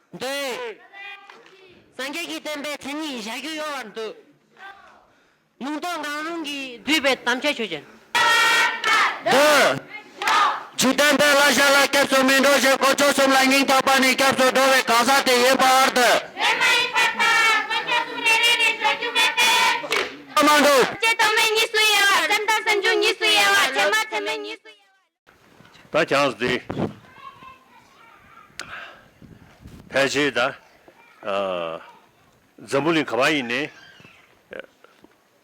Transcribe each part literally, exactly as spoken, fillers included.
འདོད། སངས་རྒྱས་ཀྱི་བསྟན་པའི་མཚན་ཉིད་བཞག་རྒྱུ་ཡོད་པར་འདོད། ལུང་རྟོགས་གང་རུང་གིས་བསྡུས་པའི་དམ་བཅའ་ཆོས་ཅན། འདོད། འཇིག་རྟེན་པའི་བསླབ་བྱ་ལ་སྐྱབས་སུ་མི་འགྲོ་ཞིང་། དཀོན་མཆོག་གསུམ་ལ་སྙིང་ཐག་པ་ནས་སྐྱབས་སུ་འགྲོ་བའི་གང་ཟག་དེ་ཡིན་པར་འདོད། མ་འགྲོ། ལྟོ་མེད་གཉིས་སུ་དབྱེ་བ། སེམས་དང་སེམས་བྱུང་གཉིས་སུ་དབྱེ་བ། ཚད་མ་ཚད་མེད་གཉིས་སུ་དབྱེ་བ། ད་ཁྱེད་རང་ཚོ་དེ་ཕལ་ཆེར་ད་ཨ་འཛམ་བུ་གླིང་ག་པར་ཡིན་ནའི་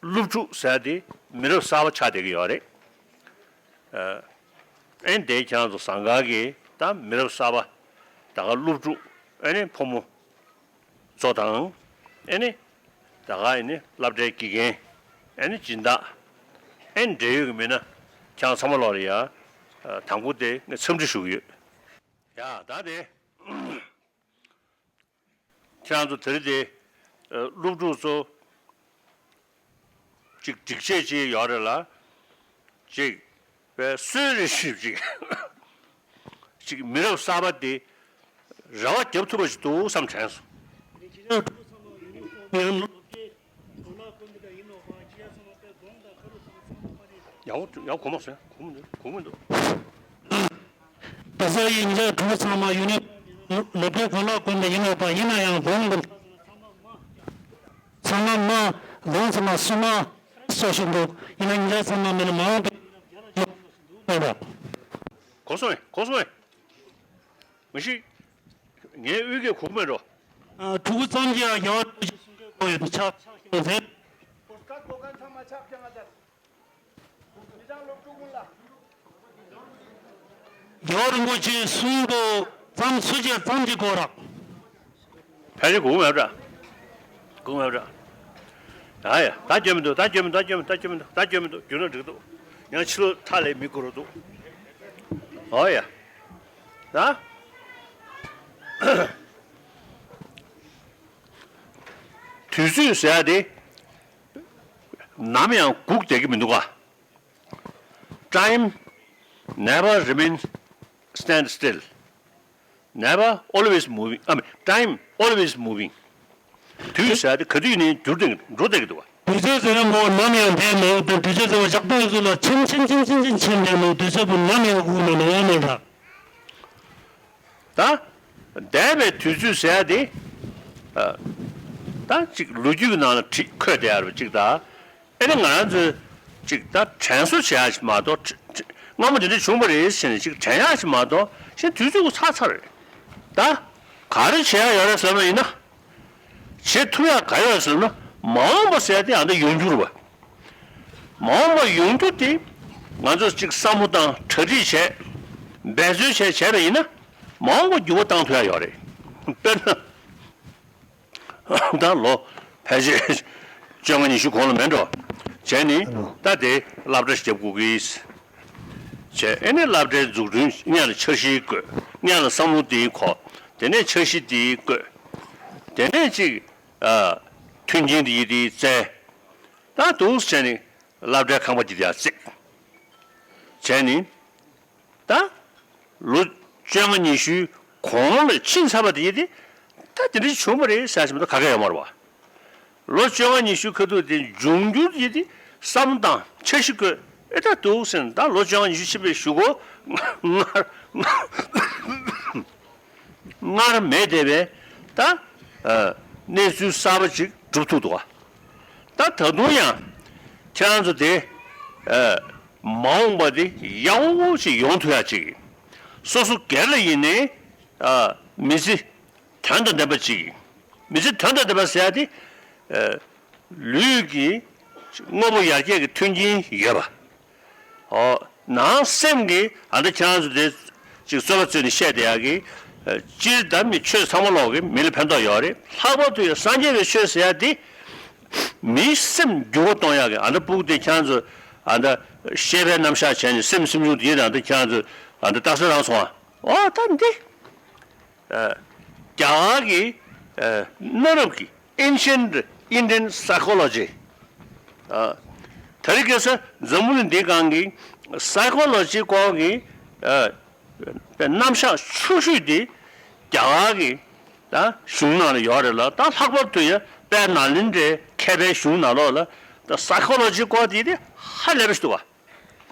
སློབ་ཕྲུག་ཟེར་དེ་མི་རབས་གསར་པ་ཆགས་བསྡད་ཀྱི་ཡོད་རེད། ཨ་ཨེ་འདས་ཁྱེད་རང་ཚོ་ཟངས་དཀར་གྱི་ད་མི་རབས་གསར་པ་ད་ག་སློབ་ཕྲུག་ཨེ་ནི་ཕོ་མོ་ཚོ་དང་ཨེ་ནི་ད་ག་ཨེ་ནི་སློབ་གྲྭའི་དགེ་རྒན་ཨེ་ནི་སྦྱིན་བདག་ཨེ་ནི་འབྲེལ་ཡོད་ཀྱི་མི་སྣ་ཁྱེད་རང་ཚང་མ་ལོག་ལ་ཡ་དང་པོ་དེ་ངས་འཚམས་འདྲི་ཞུ་གི་ཡོད། ཡ་ད་དེ། ཁྱེད་རང་ཚོ་དེ་རིང་དེ་སློབ་ཕྲུག་ཚོ་ཅིག་སྒྲིག་ཆས་ཅིག་ཡོད་རེད་ལ། ཅིག་པའི་སྲོལ་རེ་ཞིག་ཅིག་ཅིག་མི་རབས་གསར་པ་དེ་རེ་བ་རྒྱབ་ཐུབ་པ་ཞིག་འདུག་བསམ་དྲན་སོང་། ཡང་ཡང་གོ་མ་སོང་། གོ་མི་འདུག་གོ་མི་འདུག་ད་ས་ཡི་ཉིན་ཞག་དྲུག་ཚང་མ་ཡུན་རིང་སློབ་གྲྭའི་གོ་ལག་གོན་པ་ཡིན་ནོ་པ། ཡིན་ན་ཡང་གོང་གི་ཚང་མ་མ་གོང་ཚང་མ་སུ་མ་སོ་ཞིག་འདུག་ཡིན་ན་ཉིན་ཞག་ཚང་མ་མེད་ན་མ་འོངས་པའི་གོ་སོང་ངས་གོ་སོང་ངས་མི་ཤིག་ངའི་དབུས་ཀྱི་གོ་མེད་འགྲོ། ཨ་ཕྲུ་གུ་ཙམ་གྱིས་ཡང་ཡག་པོ་ཞིག་གསུང་སྐད་གོ་ཡོད་དུ་ཆགས་ཆགས་ཤིང་ཟེར། རྒྱལ་བ་རིན་པོ་ཆེ་གསུང་གོ་ཙམ་སུ་བྱས་ཙམ་གྱིས་གོ་རག་ཕལ་ཆེར་གོ་མེད་པ་འདྲ། གོ་མེད་པ་འདྲ། ཡ་ཡ་ད་སྐྱོན་མི་འདུག་ད་སྐྱོན་མི་འདུག་ད་སྐྱོན་མི་འདུག་ད་སྐྱོན་མི་འདུག་ད་སྐྱོན་མི་འདུག་བསྒྱུར་ན་འགྲིག་འདུག་ཡང་ཕྱི་ལོགས་མཐའ་ལས་མི་བསྐུར་རོ་འདུག་ཨོ་ཡ། ད་དུས་ཚོད་ཟེར་ཡ་དེ་ནམ་ཡང་སྒུག་བསྡད་ཀྱི་མི་འདུག་ག Time never remain stand still. Never always moving. I mean, time always moving. དུས་ཟེར་དེ་ག་དུས་ནས་འགྱུར་ཏེ་འགྲོ་བསྡད་ཀྱི་འདུག་བ། དུས་ཚོད་ཟེར་ན་མོ་ནམ་ཡང་བསྡད་མེད་དང་དུས་ཚོད་ཟེར་བ་ཞག་པོ་ཡོད་ཚོད་ལ་ཆེན་ཆེན་ཆེན་ཆེན་ཆེན་ཆེན་བསྡད་མེད། དུས་ཚོད་པོ་ནམ་ཡང་སྒུག་མེད་ནམ་ཡང་མེད་ད། ད་འདས་པའི་དུས་ཚོད་ཟེར་ཡ་དེ་ཨ་ད་ཅིག་ལོ་རྒྱུས་ཀྱི་ནང་ལ་བྲིས་འཁོད་བསྡད་ཡ་རེད་པ་ཅིག་ད། ཨེ་ནི་ང་རང་ཚོས་ཅིག་ད་དྲན་གསོ་བྱེད་ཡ་ཞིག་མ་གཏོགས་སྔ་མོ་འདི་འདྲ་བྱུང་བ་རེད་ཟེར་ནས་ཅིག་དྲན་ཡ་ཞིག་མ་གཏོགས་གཞན་དུས་ཚོད་ཀྱི་ཚར་ཚར་རེད་ད། ག་རེ་བྱེད་ཡ་ཡོད་རེད་ཟེར་བ་ཡིན་ན། བྱེད་ཐུབ་ཡ་ག་ཡོད་ཟེར་ན་མ་འོངས་པ་ཟེར་ཡ་དེ་ཡང་ད་ཡོང་རྒྱུ་རེད་བ། མ་འོངས་པ་ཡོང་རྒྱུ་དེ་ང་ཚོས་ཅིག་བསམ་བློ་བཏང་གྲ་སྒྲིག་བྱས་འབད་བརྩོན་བྱས་བྱས་པ་ཡིན་ན་མ་འོངས་པ་འགྱུར་བ་བཏང་ཐུབ་ཡ་ཡོད་རེད། དཔེར་ན། ད་ལོ་ཕལ་ཆེར་བཅོ་ལྔ་ཉི་ཤུ་གོང་ལ་མེད་འགྲོ། བྱས་ནི་ད་དེ་སློབ་གྲྭ་ཞིག་རྒྱབ་དགོས་ཀྱི། བྱས་ཨེ་ནས་སློབ་གྲྭའི་འཛུགས་སྐྲུན་སྔོན་ལ་འཆར་གཞི་བཀོད། སྔོན་ལ་བསམ་བློ་འདི་འཁོར། དེ་ནས་འཆར་གཞི་འདི་བཀོད། དེ་ནས་ཅིག་ཨ་མཐུན་རྐྱེན་འདི་འདི་བཙལ། ད་འདུག་བྱས་ནི་སློབ་གྲྭའི་ཁང་པ་འདི་ཡར་བརྩིགས། བྱས་ནི། ད་ལོ་བཅོ་ལྔ་ཉི་ཤུའི་གོང་ལ་ཕྱིན་ཚར་བ་དེ་ཡིན་ཏེ། ད་དེ་འདྲ་བྱུང་བ་རེད་ཟེར་ཞིག་མ་གཏོགས་ག་གེ་ཡོད་མ་རེད་བ། ལོ་བཅོ་ལྔ་ཉི་ཤུ་ཁ་ཐུག་དེ་འབྱུང་འགྱུར་ཡིན་ཏེ་བསམ་བློ་བཏང་འཆར་གཞི་བཀོད་ཨེ་ད་འདུག་ཟེར་ན་ད་ལོ་བཅོ་ལྔ་ཉི་ཤུ་ཕྱིན་པའི་གཞུག་གུ་སྔར་སྔར་མེད་བསྡད་པའི་ད་གནས་ཚུལ་གསར་པ་ཅིག་གྲུབ་ཐུབ་འདུག་བ། ད་ད་དུང་ཡང་ཁྱེད་རང་ཚོ་དེ་ཨ་མ་འོངས་པ་དེ་ཡག་པོ་ཞིག་ཡོང་ཐུབ་ཡ་ཅིག་སོ་སོ་སྒེར་ལ་ཡིན་ནའི་ཨ་མི་ཚེ་དོན་དང་ལྡན་པ་ཅིག་མི་ཚེ་དོན་དང་ལྡན་པ་ཟེར་ཡ་དེ་ཨ་ལུས་ཀྱི་དངོས་པོ་ཡར་རྒྱས་ཀྱི་མཐུན་རྐྱེན་ཡོད་པ། ཨོ། ནང་སེམས་ཀྱི་ཨ་ད་ཁྱེད་རང་ཚོ་དེ་ཅིག་རྩོད་པ་རྩོད་ནས་བཤད་བསྡད་ཡག་གི་ཨ་སྤྱིར་ད་མི་ཆོས་ཚང་མ་ལོག་གི་མི་ལ་ཕན་ཐོགས་ཡོད་རེད། ལྷག་པར་དུ་ཡང་སངས་རྒྱས་པའི་ཆོས་ཟེར་ཡ་དེ་མིའི་སེམས་འགྱུར་བ་གཏོང་ཡག་གི་ཨ་ད་ཕྲུ་གུ་དེ་ཁྱེད་རང་ཚོ་ཨ་ད་ཤེས་པའི་རྣམ་གཞག་བྱས་ནས་སེམས་སེམས་བྱུང་དེ་ཡིན་ན་ཨ་ད་ཁྱེད་རང་ཚོ་ཨ་ད་རྟགས་གསལ་རང་སོང་ཨ། ཨོ་ད་འདི། ཨ་རྒྱ་གར་གྱི་ཨ་གནའ་རབས་ཀྱི་Ancient Indian Psychology། ཨ་དེ་རིང་ཁ་སང་འཛམ་བུ་གླིང་འདིའི་སྒང་གི་Psychology་སྐོར་གྱི་ཨ་རྣམ་གཞག་ཆུང་ཤོས་དེ་རྒྱ་གར་གྱི་ ད་གཞུང་ནང་ལ་ཡོད་རེད་ལ། ད་ལྷག་པར་དུ་ཡ་དཔལ་ནཱ་ལེནྡྲའི་མཁས་པའི་གཞུང་ནང་ལོགས་ལ་ད་སའི་ཁོ་ལོ་ཇི་སྐོར་དེ་དེ་ཧ་ལས་པ་ཞིག་འདུག་བ།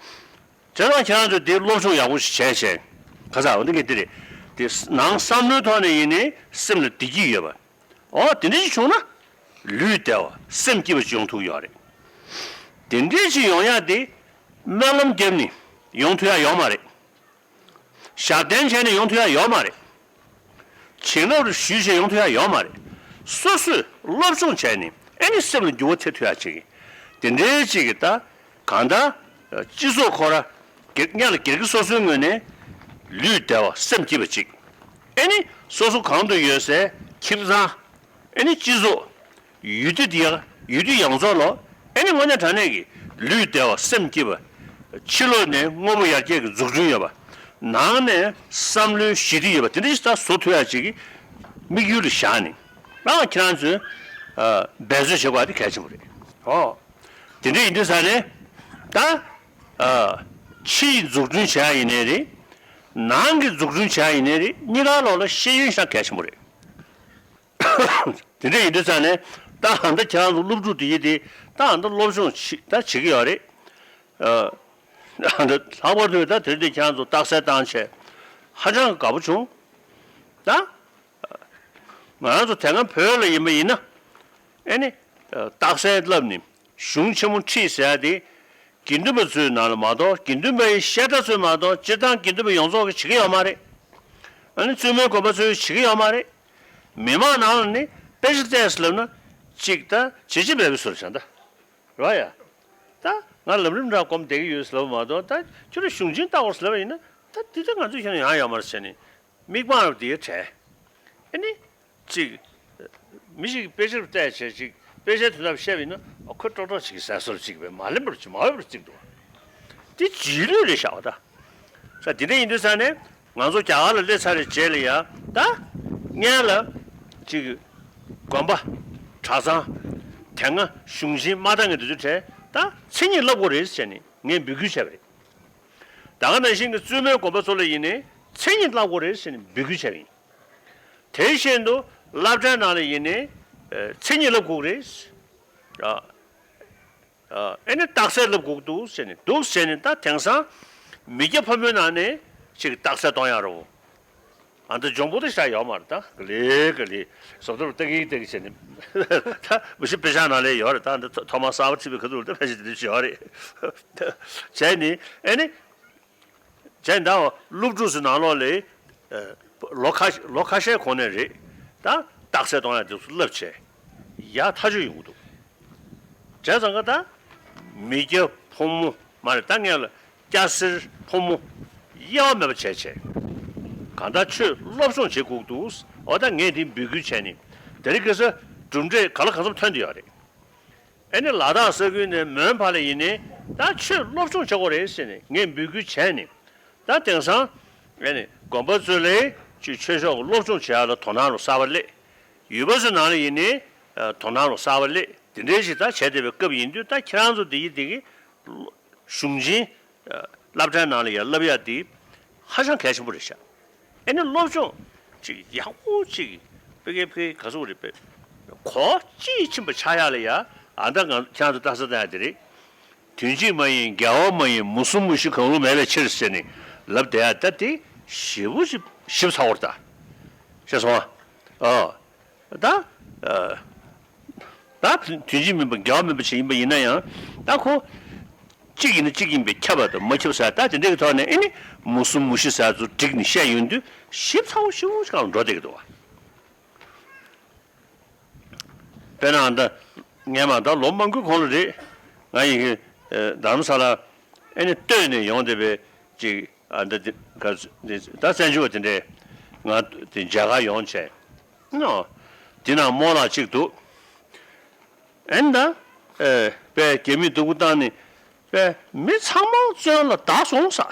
བྱས་ཙང་ཁྱེད་རང་ཚོས་དེ་སློབ་སྦྱོང་ཡག་པོ་ཞིག་བྱས་བྱས། ག་ས་འོ་འདི་ག་འདི་རེད། དེ་ནང་བསམ་བློའི་ཐོག་ནས་ཡིན་ནའི་སེམས་ལ་བདེ་སྐྱིད་ཡོད་པ། འོ་དེ་འདྲ་ཞིག་བྱུང་ན་ལུས་བདེ་བ་སེམས་སྐྱིད་པ་ཞིག་ཡོང་ཐུབ་ཡོད་རེད། དེ་འདྲ་ཞིག་ཡོང་ཡག་དེ་སྨོན་ལམ་བརྒྱབ་ནས་ཡོང་ཐུབ་ཡག་ཡོད་མ་རེད། ཞབས་བརྟན་བྱས་ནས་ཡོང་ཐུབ་ཡག་ཡོད་མ་རེད། བྱིན་རླབས་ཞུས་བྱས་ཡོང་ཐུབ་ཡག་ཡོད་མ་རེད། སོ་སོས་སློབ་སྦྱོང་བྱས་ནས་ཨེ་ནི་སེམས་ལ་འགྱུར་བ་ཐེབས་ཐུབ་ཡག་ཅིག་དེ་འདྲའི་ཅིག་གི་ད་གང་ལྟར་སྤྱི་ཚོགས་ཁོ་ར་སྒེར་སྔོན་ལ་སྒེར་གྱི་སོ་སོའི་ངོས་ནས་ལུས་བདེ་བ་སེམས་སྐྱིད་པ་ཅིག་ཨེ་ནི་སོ་སོ་གང་དུ་ཡོད་སའི་ཁྱིམ་ཚང་། ཨེ་ནི་སྤྱི་ཚོགས། ཡུལ་དུས་དེ་ཡང་ཡུལ་དུས་ཡོངས་རྫོགས་ལོ། ཨེ་ནི་དངོས་གནས་དྲང་གནས་ཀྱི་ལུས་བདེ་བ་སེམས་སྐྱིད་པ། ཕྱི་ལོགས་ནས་དངོས་པོ་ཡར་རྒྱས་ཀྱི་འཛུགས་སྐྲུན་ཡོད་པ། ནང་ནས་བསམ་བློའི་ཞི་བདེ་ཡོད་པ་དེ་འདྲ་ཞིག་ད་བཟོ་ཐུབ་ཡག་ཅིག་གི་དམིགས་ཡུལ་ལ་བཞག་ནས་ང་ཁྱེད་རང་ཚོས་འབད་རྩོལ་བྱེད་དགོས་པ་དེ་གལ་ཆེན་པོ་རེད། ཨོ། དེ་འདྲ་ཡིན་དུས་ཙང་ནས་ད་ཕྱིའི་འཛུགས་སྐྲུན་བྱེད་ཡག་ཡིན་ནའི་རེད། ནང་གི་འཛུགས་སྐྲུན་བྱེད་ཡག་ཡིན་ནའི་རེད། གཉིས་ཀ་ལོགས་ལ་ཤེས་ཡོན་ཤ་གལ་ཆེན་པོ་རེད། དེ་འདྲ་ཡིན་དུས་ཙང་ནས་ད་ཨ་ད་ཁྱེད་རང་ཚོ་སློབ་ཕྲུག་དེ་ཡིན་དེ་ད་ཨ་ད་སློབ་སྦྱོང་བྱེད་ད་བྱེད་ཀྱི་ཡོད་རེད། ཨ་ད་ལྷག་པར་དུ་ད་དེ་རིང་འདི་ཁྱེད་རང་ཚོ་རྟགས་གསལ་བཏང་བྱས་ཧ་ཅང་དགའ་པོ་བྱུང་། ད་ང་རང་ཚོ་དེ་སྔ་བོད་ལ་ཡིན་པ་ཡིན་ན་ཨེ་ནི་རྟགས་གསལ་བསླབ་ནི་གཞུང་ཆེན་མོ་ཁྲིད་ཟེར་ཡ་དེ་དགེ་འདུན་པ་ཚོའི་ནང་ལ་མ་གཏོགས་དགེ་འདུན་པ་ཡི་བཤད་གྲྭ་ཚོས་མ་གཏོགས་སྤྱིར་བཏང་དགེ་འདུན་པ་ཡོངས་རྫོགས་ཀྱིས་བྱེད་ཀྱི་ཡོད་མ་རེད། ཨ་ནི་བཙུན་མའི་དགོན་པ་ཚོས་བྱེད་ཀྱི་ཡོད་མ་རེད། མི་མང་ནང་ལ་ནི་དཔེ་ཆ་བལྟས་ཟེར་ལབ་ན་གཅིག་ད་བྱེད་ཅི་མེད་པའི་བཟོ་འདྲ་བྱས་ད། རེད་ཡ། ད་ང་ལམ་རིམ་འདྲ་སྒོམ་བསྡད་ཀྱི་ཡོད་ཟེར་ལབ་པ་མ་གཏོགས་ད་ཁྱོད་རང་གཞུང་ཆེན་ལྟ་བར་ཟེར་ལབ་པ་ཡིན་ན་ད་འདི་ད་ང་ཚོས་ཁྱོད་ཡང་ཡོད་མ་རེད་ཟེར་ནས་མིག་མང་རུ་དེ་བྲལ། ཨ་ནི། གཅིག་མི་ཞིག་གིས་དཔེ་ཆར་བལྟས་བྱས་ཅིག་དཔེ་ཆའི་དོན་དག་བཤད་པ་ཡིན་ན་ཨ་ཁོས་ཀྲོག་ཀྲོག་ཅིག་གི་ཟས་སོར་ཅིག་བས་མ་ལེན་པར་ཅིག་མ་འོས་པར་བརྩིགས་འདུག་དེ་རྗེས་ལུས་རེད་བཞག་པ་ད། ས་དེ་འདྲ་ཡིན་དུས་ས་ནས་ང་ཚོ་རྒྱ་གར་ལ་སླེབས་ཚར་བའི་རྗེས་ལ་ཡ་ད་སྔོན་ལ་ཅིག་དགོན་པ་གྲྭ་ཚང་དེ་སྔ་གཞུང་ཆེན་མ་བཏང་གི་དུས་ཚོད་བྲལ་ད་མཚན་ཉིད་བསླབ་དགོས་རེད་ཟེར་ནས་ངས་འབོད་སྐུལ་བྱས་པ་རེད། ད་ག་ནང་བཞིན་གྱི་བཙུན་མའི་དགོན་པ་ཚོ་ལ་ཡིན་ནའི་མཚན་ཉིད་བསླབ་དགོས་རེད་ཟེར་ནས་འབོད་སྐུལ་བྱས་པ་ཡིན། དེ་བཞིན་དུ་སློབ་གྲྭའི་ནང་ལ་ཡིན་ནའི་མཚན་ཉིད་བསླབ་དགོས་རེད། ཨ་ཨ་ཨེ་ནི་རྟགས་གསལ་བསླབ་དགོས་འདུག་ཟེར་ནས་འདུག་ཟེར་ནས་ད་དེང་སང་མི་སྐྱ་ཕོ་མོའི་ནང་ནས་ཅིག་རྟགས་གསལ་གཏོང་ཡག་རོ། ཨ་འདི་ལྗོང་པོ་དེ་ཤ་ཡོད་མ་རེད་ད་ག་ལེ་ག་ལེ་བཟོ་ཐུབ་ལྟ་གི་ལྟ་གི་བྱས་ནས་ད་མི་ཤི་པེ་ཤག་ནང་ལས་ཡོད་རེད་ད་འདི་ཐོག་མར་གསར་པ་ཁྲིད་པའི་ཁ་ཐུག་ལ་ད་ཕལ་ཆེར་དེ་འདྲ་ཞིག་ཡོད་རེད། བྱས་ནས་ཨེ་ནི། བྱས་ནས་ད་སློབ་ཕྲུག་ཚོའི་ནང་ལོགས་ལ་ལོ་ཁ་ལོ་ཁ་ཤས་གོང་ནས་རེད་ད་རྟགས་གསལ་གཏོང་ཡག་དེ་ཚོ་བསླབ་བྱས་ཡག་ཐག་ཆོད་ཡོང་གི་འདུག་བྱས་ཙང་ཀ་ད་མི་སྐྱ་ཕོ་མོ་མ་རེད་ད་ངས་ལ་སྐྱ་སེར་ཕོ་མོ་དབྱེ་བ་མེད་པ་བྱས་བྱས་གང་ལྟར་ཆོས་སློབ་སྦྱོང་བྱེད་དགོས་འདུག་འོ་ད་ངས་འདི་འབོད་སྐུལ་བྱས་ནས་དེ་རིང་ཁ་སང་གྲུབ་འབྲས་ག་ལ་གང་འཚམ་ཐོན་བསྡད་ཡོད་རེད། ཨེ་ནི་ལ་དྭགས་ས་ཁུལ་ནས་མོན་བར་ལ་ཡིན་ནའི་ད་ཆོས་སློབ་སྦྱོང་བྱེད་དགོས་རེད་ཟེར་ནས་ངས་འབོད་སྐུལ་བྱས་ནས་ད་དེང་སང་ཨེ་ནི་དགོན་པ་ཚོ་ལ་ཅིག་ཆོས་ཕྱོགས་ཀྱི་སློབ་སྦྱོང་བྱེད་ཡག་ལ་དོ་སྣང་རུ་གསར་པ་སླེབས། ཡུལ་པ་ཚོའི་ནང་ལ་ཡིན་ནའི་དོ་སྣང་རུ་གསར་པ་སླེབས། དེ་འདྲའི་ཞིག་ད་བྱས་བསྡད་པའི་སྐབས་ཡིན་དུས་ད་ཁྱེད་རང་ཚོ་དེ་ཡི་དེ་གི་གཞུང་ཆེན་སློབ་གྲྭའི་ནང་ལ་ཡར་བསླབ་ཡག་དེ་ཧ་ཅང་གལ་ཆེན་པོ་རེད་ཤག་ཨེ་ནི་སློབ་སྦྱོང་ཅིག་ཡག་པོ་ཅིག་ཕ་གི་ཕ་གི་ག་ཚོད་རེད་པས། གོ་གཅིག་ཕྱིན་པ་ཆགས་ཡག་ལ་ཡ་ཨ་ད་ང་ཁྱེད་ཚོ་ལྟ་ས་ལྟ་ཡག་དེ་རེད། དུས་གཅིག་མ་ཡིན་རྒྱལ་བ་མ་ཡིན་མུ་གསུམ་མུ་བཞི་གང་རུང་མེད་པའི་ཕྱིར་ཟེར་ནས་ལབ་བསྡད་ཡག་ད་དེ་ཞེ་པོ་ཞིབ་ཞིབ་ཚ་བོར་ད། ཤེས་སོང་ཨ། ཨ། ད། ཨ། ད་དུས་གཅིག་མིན་པ་རྒྱལ་བ་མིན་པ་ཞིག་ཡིན་པ་ཡིན་ན་ཡང་ད་ཁོ་གཅིག་ཡིན་ན་གཅིག་ཡིན་པས་ཁྱབ་པ་དང་མ་ཁྱབ་ཟེར་ད་དེ་འདྲ་གི་ཐོག་ནས་ཨེ་ནི་མུ་གསུམ་མུ་བཞི་ཟེར་ཚོ་བསྒྲིགས་ནས་བཤད་ཡོང་དུས་ཞིབ་ཚ་བོ་ཞིབ་ཚ་བོ་ཞིག་སྒང་ལ་འགྲོ་བསྡད་ཀྱི་འདུག་བ། དཔེར་ན་ད་ངས་མ་ད་ལོ་མང་པོའི་གོང་ལ་རེད། ང་ཡི་གེ་རྡ་རམ་ས་ལ་ཨེ་ནི་ལྟོས་ནས་ཡོང་བསྡད་པའི་ཅིག་ཨ་འདི་འདི་ག་འདི་ད་བཙན་བྱོལ་བ་དེ་འདྲས་ང་དེ་མཇལ་ཁ་ཡོང་བྱས་ནོ། དེ་ནང་རྨོ་ལགས་གཅིག་འདུག་ཨེ་ནི་ད་ཨེ་དཔེ་རྒྱ་མིས་སྡུག་པོ་བཏང་ནི་དཔེ་མི་ཚང་མ་བཙོན་ལ་བདག་སོང་ས།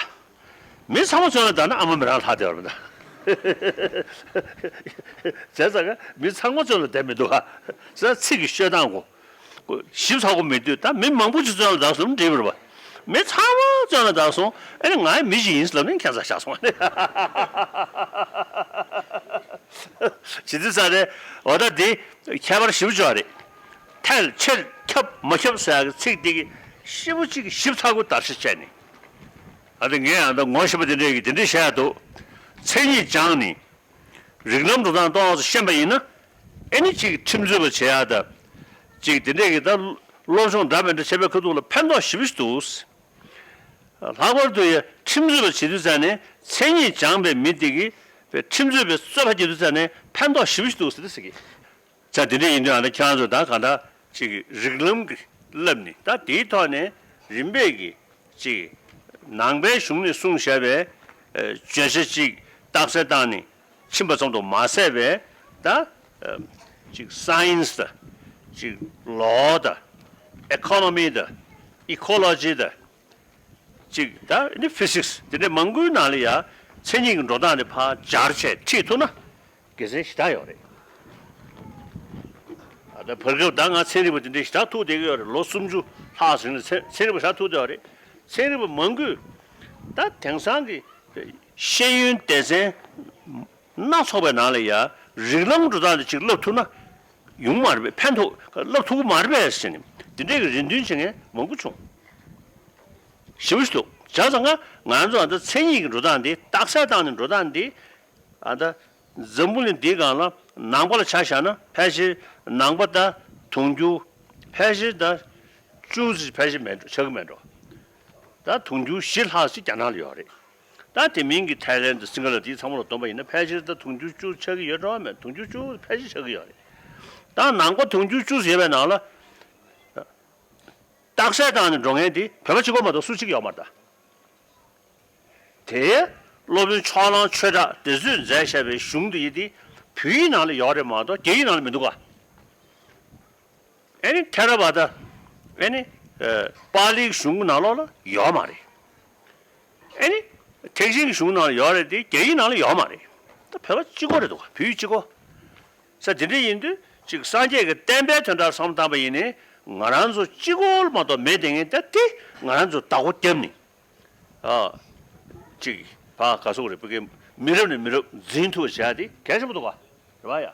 མི་ཚང་མ་བཙོན་ལ་བདག་ན་ཨ་མ་མི་རང་ལྷག་བསྡད་པ་རེད་ད། བྱས་ཙང་ཀ་མི་ཚང་མ་བཙོན་ལ་བསྡད་མི་འདུག་ཨ། ས་ཚིག་གི་ཤོད་སྟངས་གོ་ཞིབ་ཚགས་པོ་མི་འདུག་ད་མི་མང་པོ་ཅིག་བཙོན་ལ་བདག་སོང་འགྲིག་པ་རེད་པ། མི་ཚང་མ་བཙོན་ལ་བདག་སོང་ཨ་ནི་ང་མི་ཞིག་ཡིན་ཟེར་ལབ་ནས་ཁྱད་མཚར་བཞག་སོང་ཨ་ནི། བྱེད་དུས་ཙ་ནས་འོ་ད་འདི་ཁྱད་པར་ཞེ་པོ་ཅིག་ཡོད་རེད། ཐལ་ཆེར་ཁྱབ་མ་ཁྱབ་ཟེར་ཡག་གི་ཚིག་འདི་གི་ཞེ་པོ་ཅིག་ཞིབ་ཚགས་པོ་བརྡར་ཤ་བཅད་ནས། ཨ་ད་ངས་ཨ་ད་ངོ་ཤེས་པ་དེ་འདྲས་ཀྱིས་དེ་འདྲས་བཤད་ཡག་འདུག་མཚན་ཉིད་སྦྱངས་ནས་རིགས་ལམ་འགྲོ་སྟངས་ཏོག་ཙམ་ཤེས་པ་ཡིན་ན། ཨེ་ནི་ཅིག་ཁྲིམས་རྩོད་པ་བྱེད་ཡག་དང་། ཅིག་དེ་འདྲས་ཀྱི་ད་སློབ་སྦྱོང་འདྲ་མི་འདྲ་བྱེད་པའི་ཁ་ཐུག་ལ་ཕན་ཐོགས་ཞེ་པོ་ཅིག་འདུག་ལྷག་པར་དུ་ཡང་ཁྲིམས་རྩོད་པ་བྱེད་དུས་ཙ་ནས་མཚན་ཉིད་སྦྱངས་པའི་མི་དེ་གིས་ཁྲིམས་རྩོད་པའི་རྩོད་པ་རྒྱག་དུས་ཙ་ནས་ཕན་ཐོགས་ཞེ་པོ་ཞིག་འདུག་ཟེར་ཏེ་ཟེར་གི། ཙ་དེ་འདྲ་ཡིན་དུས་ཨ་ནི་ཁྱེད་རང་ཚོ་ད་གང་ལྟར་ཅིག་རིགས་ལམ་གྱི་བསླབ་ནས་ད་དེའི་ཐོག་ནས་རིམ་པས་ཀྱི་ཅིག་ནང་པའི་གཞུང་ནས་གསུངས་བཞག་པའི་ཨ་བརྗོད་བྱ་ཅིག་རྟགས་གསལ་བཏང་ནས་ཕྱིན་པ་ཙམ་དུ་མ་ཟད་པའི་ད་ཨ་ཅིག་སའེན་སི་དང་ཅིག་ལོ་དང་ཨེ་ཁོ་ནོ་མི་དང་ཨི་ཁོ་ལོ་ཇི་དང་། གཅིག་ད་ནི་ཕི་སིག་སི་དེ་འདྲའི་མང་པོའི་ནང་ལ་ཡ་མཚན་ཉིད་ཀྱི་འགྲོ་སྟངས་དེ་ཕར་སྦྱར་བྱས་ཁྲིད་ཐུབ་ན་དགེ་མཚན་ཞེ་དྲག་ཡོད་རེད། ཨ་ད་བར་སྐབས་ད་ང་ཚན་རིག་པ་དེ་འདྲའི་ཞེ་དྲག་ཐུག་བསྡད་ཀྱི་ཡོད་རེད། ལོ་སུམ་ཅུ་ལྷག་ཙམ་ལ་ཚན་ཚན་རིག་པ་ཞེ་དྲག་ཐུག་བསྡད་ཡོད་རེད། ཚན་རིག་པ་མང་པོས་ད་དེང་སང་གི་ཤེས་ཡོན་སྡེ་ཚན་སྣ་ཚོགས་པའི་ནང་ལ་ཡ་རིགས་ལམ་འགྲོ་སྟངས་དེ་ཅིག་བསླབ་ཐུབ་ན་ཡོང་མ་རེད་པས། ཕན་ཐོགས་བསླབ་ཐུབ་ཀྱི་མ་རེད་པས་ཟེར་ནས་དེ་འདྲའི་གི་རེ་འདུན་བྱེད་མཁན་མང་པོ་བྱུང་། ཞེ་པོ་ཞིག་འདུག་བྱས་ཙང་ང་ང་ཚོ་ཨ་ད་མཚན་ཉིད་ཀྱི་འགྲོ་སྟངས་འདི་རྟགས་གསལ་བཏང་ནས་འགྲོ་སྟངས་འདི་ཨ་ད་འཛམ་བུ་གླིང་འདིའི་སྒང་ལ་ནང་པ་ལ་ཆ་བཞག་ན་ཕལ་ཆེར་ནང་པ་ད་དུང་ཕྱུར་ཕལ་ཆེར་ད་བཅུ་ཙམ་ཕལ་ཆེར་མེད་འགྲོ་ཆགས་ཀྱི་མེད་འགྲོ། ད་དུང་ཕྱུར་བཞི་ལྷག་ཅིག་རྒྱ་ནག་ལ་ཡོད་རེད། ད་དེ་མིན་གྱི་ཐའི་ལེན་དང་སིང་ག་ལ་དེ་ཚང་མ་ལ་བསྡོམས་པ་ཡིན་ན་ཕལ་ཆེར་ད་དུང་ཕྱུར་བཅུ་ཆགས་ཀྱི་ཡོད་འགྲོ་བ་མེད། དུང་ཕྱུར་བཅུ་ཕལ་ཆེར་ཆགས་ཀྱི་ཡོད་རེད། ད་ནང་པ་དུང་ཕྱུར་བཅུ་ཡོད་པའི་ནང་ལ། རྟགས་གསལ་བཏང་ནས་འགྲོ་མཁན་དེ་བོད་པ་གཅིག་པོ་མ་གཏོགས་སུ་གཅིག་ཡོད་མ་རེད་ད། དེ་སློབ་དཔོན་ཕྱོགས་གླང་ཆོས་གྲགས་དེ་ཚོས་མཛད་བཞག་པའི་གཞུང་དེ་ཡིན་ཏེ། བོད་ཡིག་ནང་ལ་ཡོད་རེད་མ་གཏོགས་རྒྱ་ཡིག་ནང་ལ་མི་འདུག་ག་ཨེ་ནི་ཐེ་ར་བ་ད། ཨེ་ནི་ཨ་པཱ་ལིའི་གཞུང་ནང་ལོགས་ལ་ཡོད་མ་རེད། ཨེ་ནི་ཐེག་ཆེན་གྱི་གཞུང་ནང་ལ་ཡོད་རེད་དེ་རྒྱ་ཡིག་ནང་ལ་ཡོད་མ་རེད། ད་བོད་པ་གཅིག་པོ་རེད་འདུག་ག་བོད་ཡིག་གཅིག་པོ། ས་དེ་འདྲ་ཡིན་དུས་ཅིག་སངས་རྒྱས་ཀྱི་བསྟན་པའི་དོན་དག་བསམ་བློ་བཏང་པ་ཡིན་ནའི་ང་རང་ཚོ་གཅིག་པོ་མ་གཏོགས་མེད་དེ་ངས་ད་དེ་ང་རང་ཚོ་བདག་པོ་བརྒྱབ་ནས་ཨ་ཅིག་ཕ་ག་སོག་རེད་བོད་སྐད་མི་རབས་ནས་མི་རབས་འཛིན་ཐུབ་པ་བྱ་དེ་གལ་ཆེན་པོ་འདུག་ག་རེད་བ་ཡ།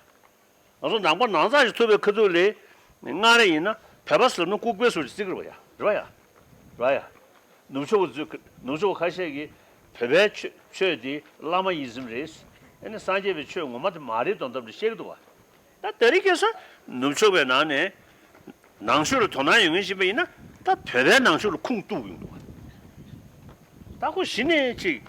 ང་ཚོ་ནང་པ་ནང་ཚགས་ཤིག་ཐུབ་པའི་ཁ་ཐུག་ལས། སྔར་ཡིན་ན་བོད་པ་ཟེར་ན་ལྐུགས་པའི་ཟུར་གྱི་རྩིས་ཀྱི་རེད་པ་ཡ། རེད་པ་ཡ། རེད་པ་ཡ། ནུབ་ཕྱོགས་པ་ཚོས་ནུབ་ཕྱོགས་པ་ཁ་ཤས་ཀྱིས་བོད་པའི་ཆོས་ཆོས་འདི་བླ་མ་ཡིན་ཟིན་རེད། ཨ་ནི་སངས་རྒྱས་པའི་ཆོས་ངོ་མ་དེ་མ་རེད་དོན་དམ་དུ་བཤད་ཀྱི་འདུག་པ། ད་དེ་རིང་ཁ་སང་ནུབ་ཕྱོགས་པའི་ནང་ནས་ནང་ཆོས་ལ་དོ་སྣང་ཡོད་མཁན་ཞིག་ཡིན་ན་ད་བོད་པའི་ནང་ཆོས་ལ་ཁུངས་གཏུགས་ཡོང་འདུག་པ། ད་ཁོ་གཞི་ནས་ཅིག་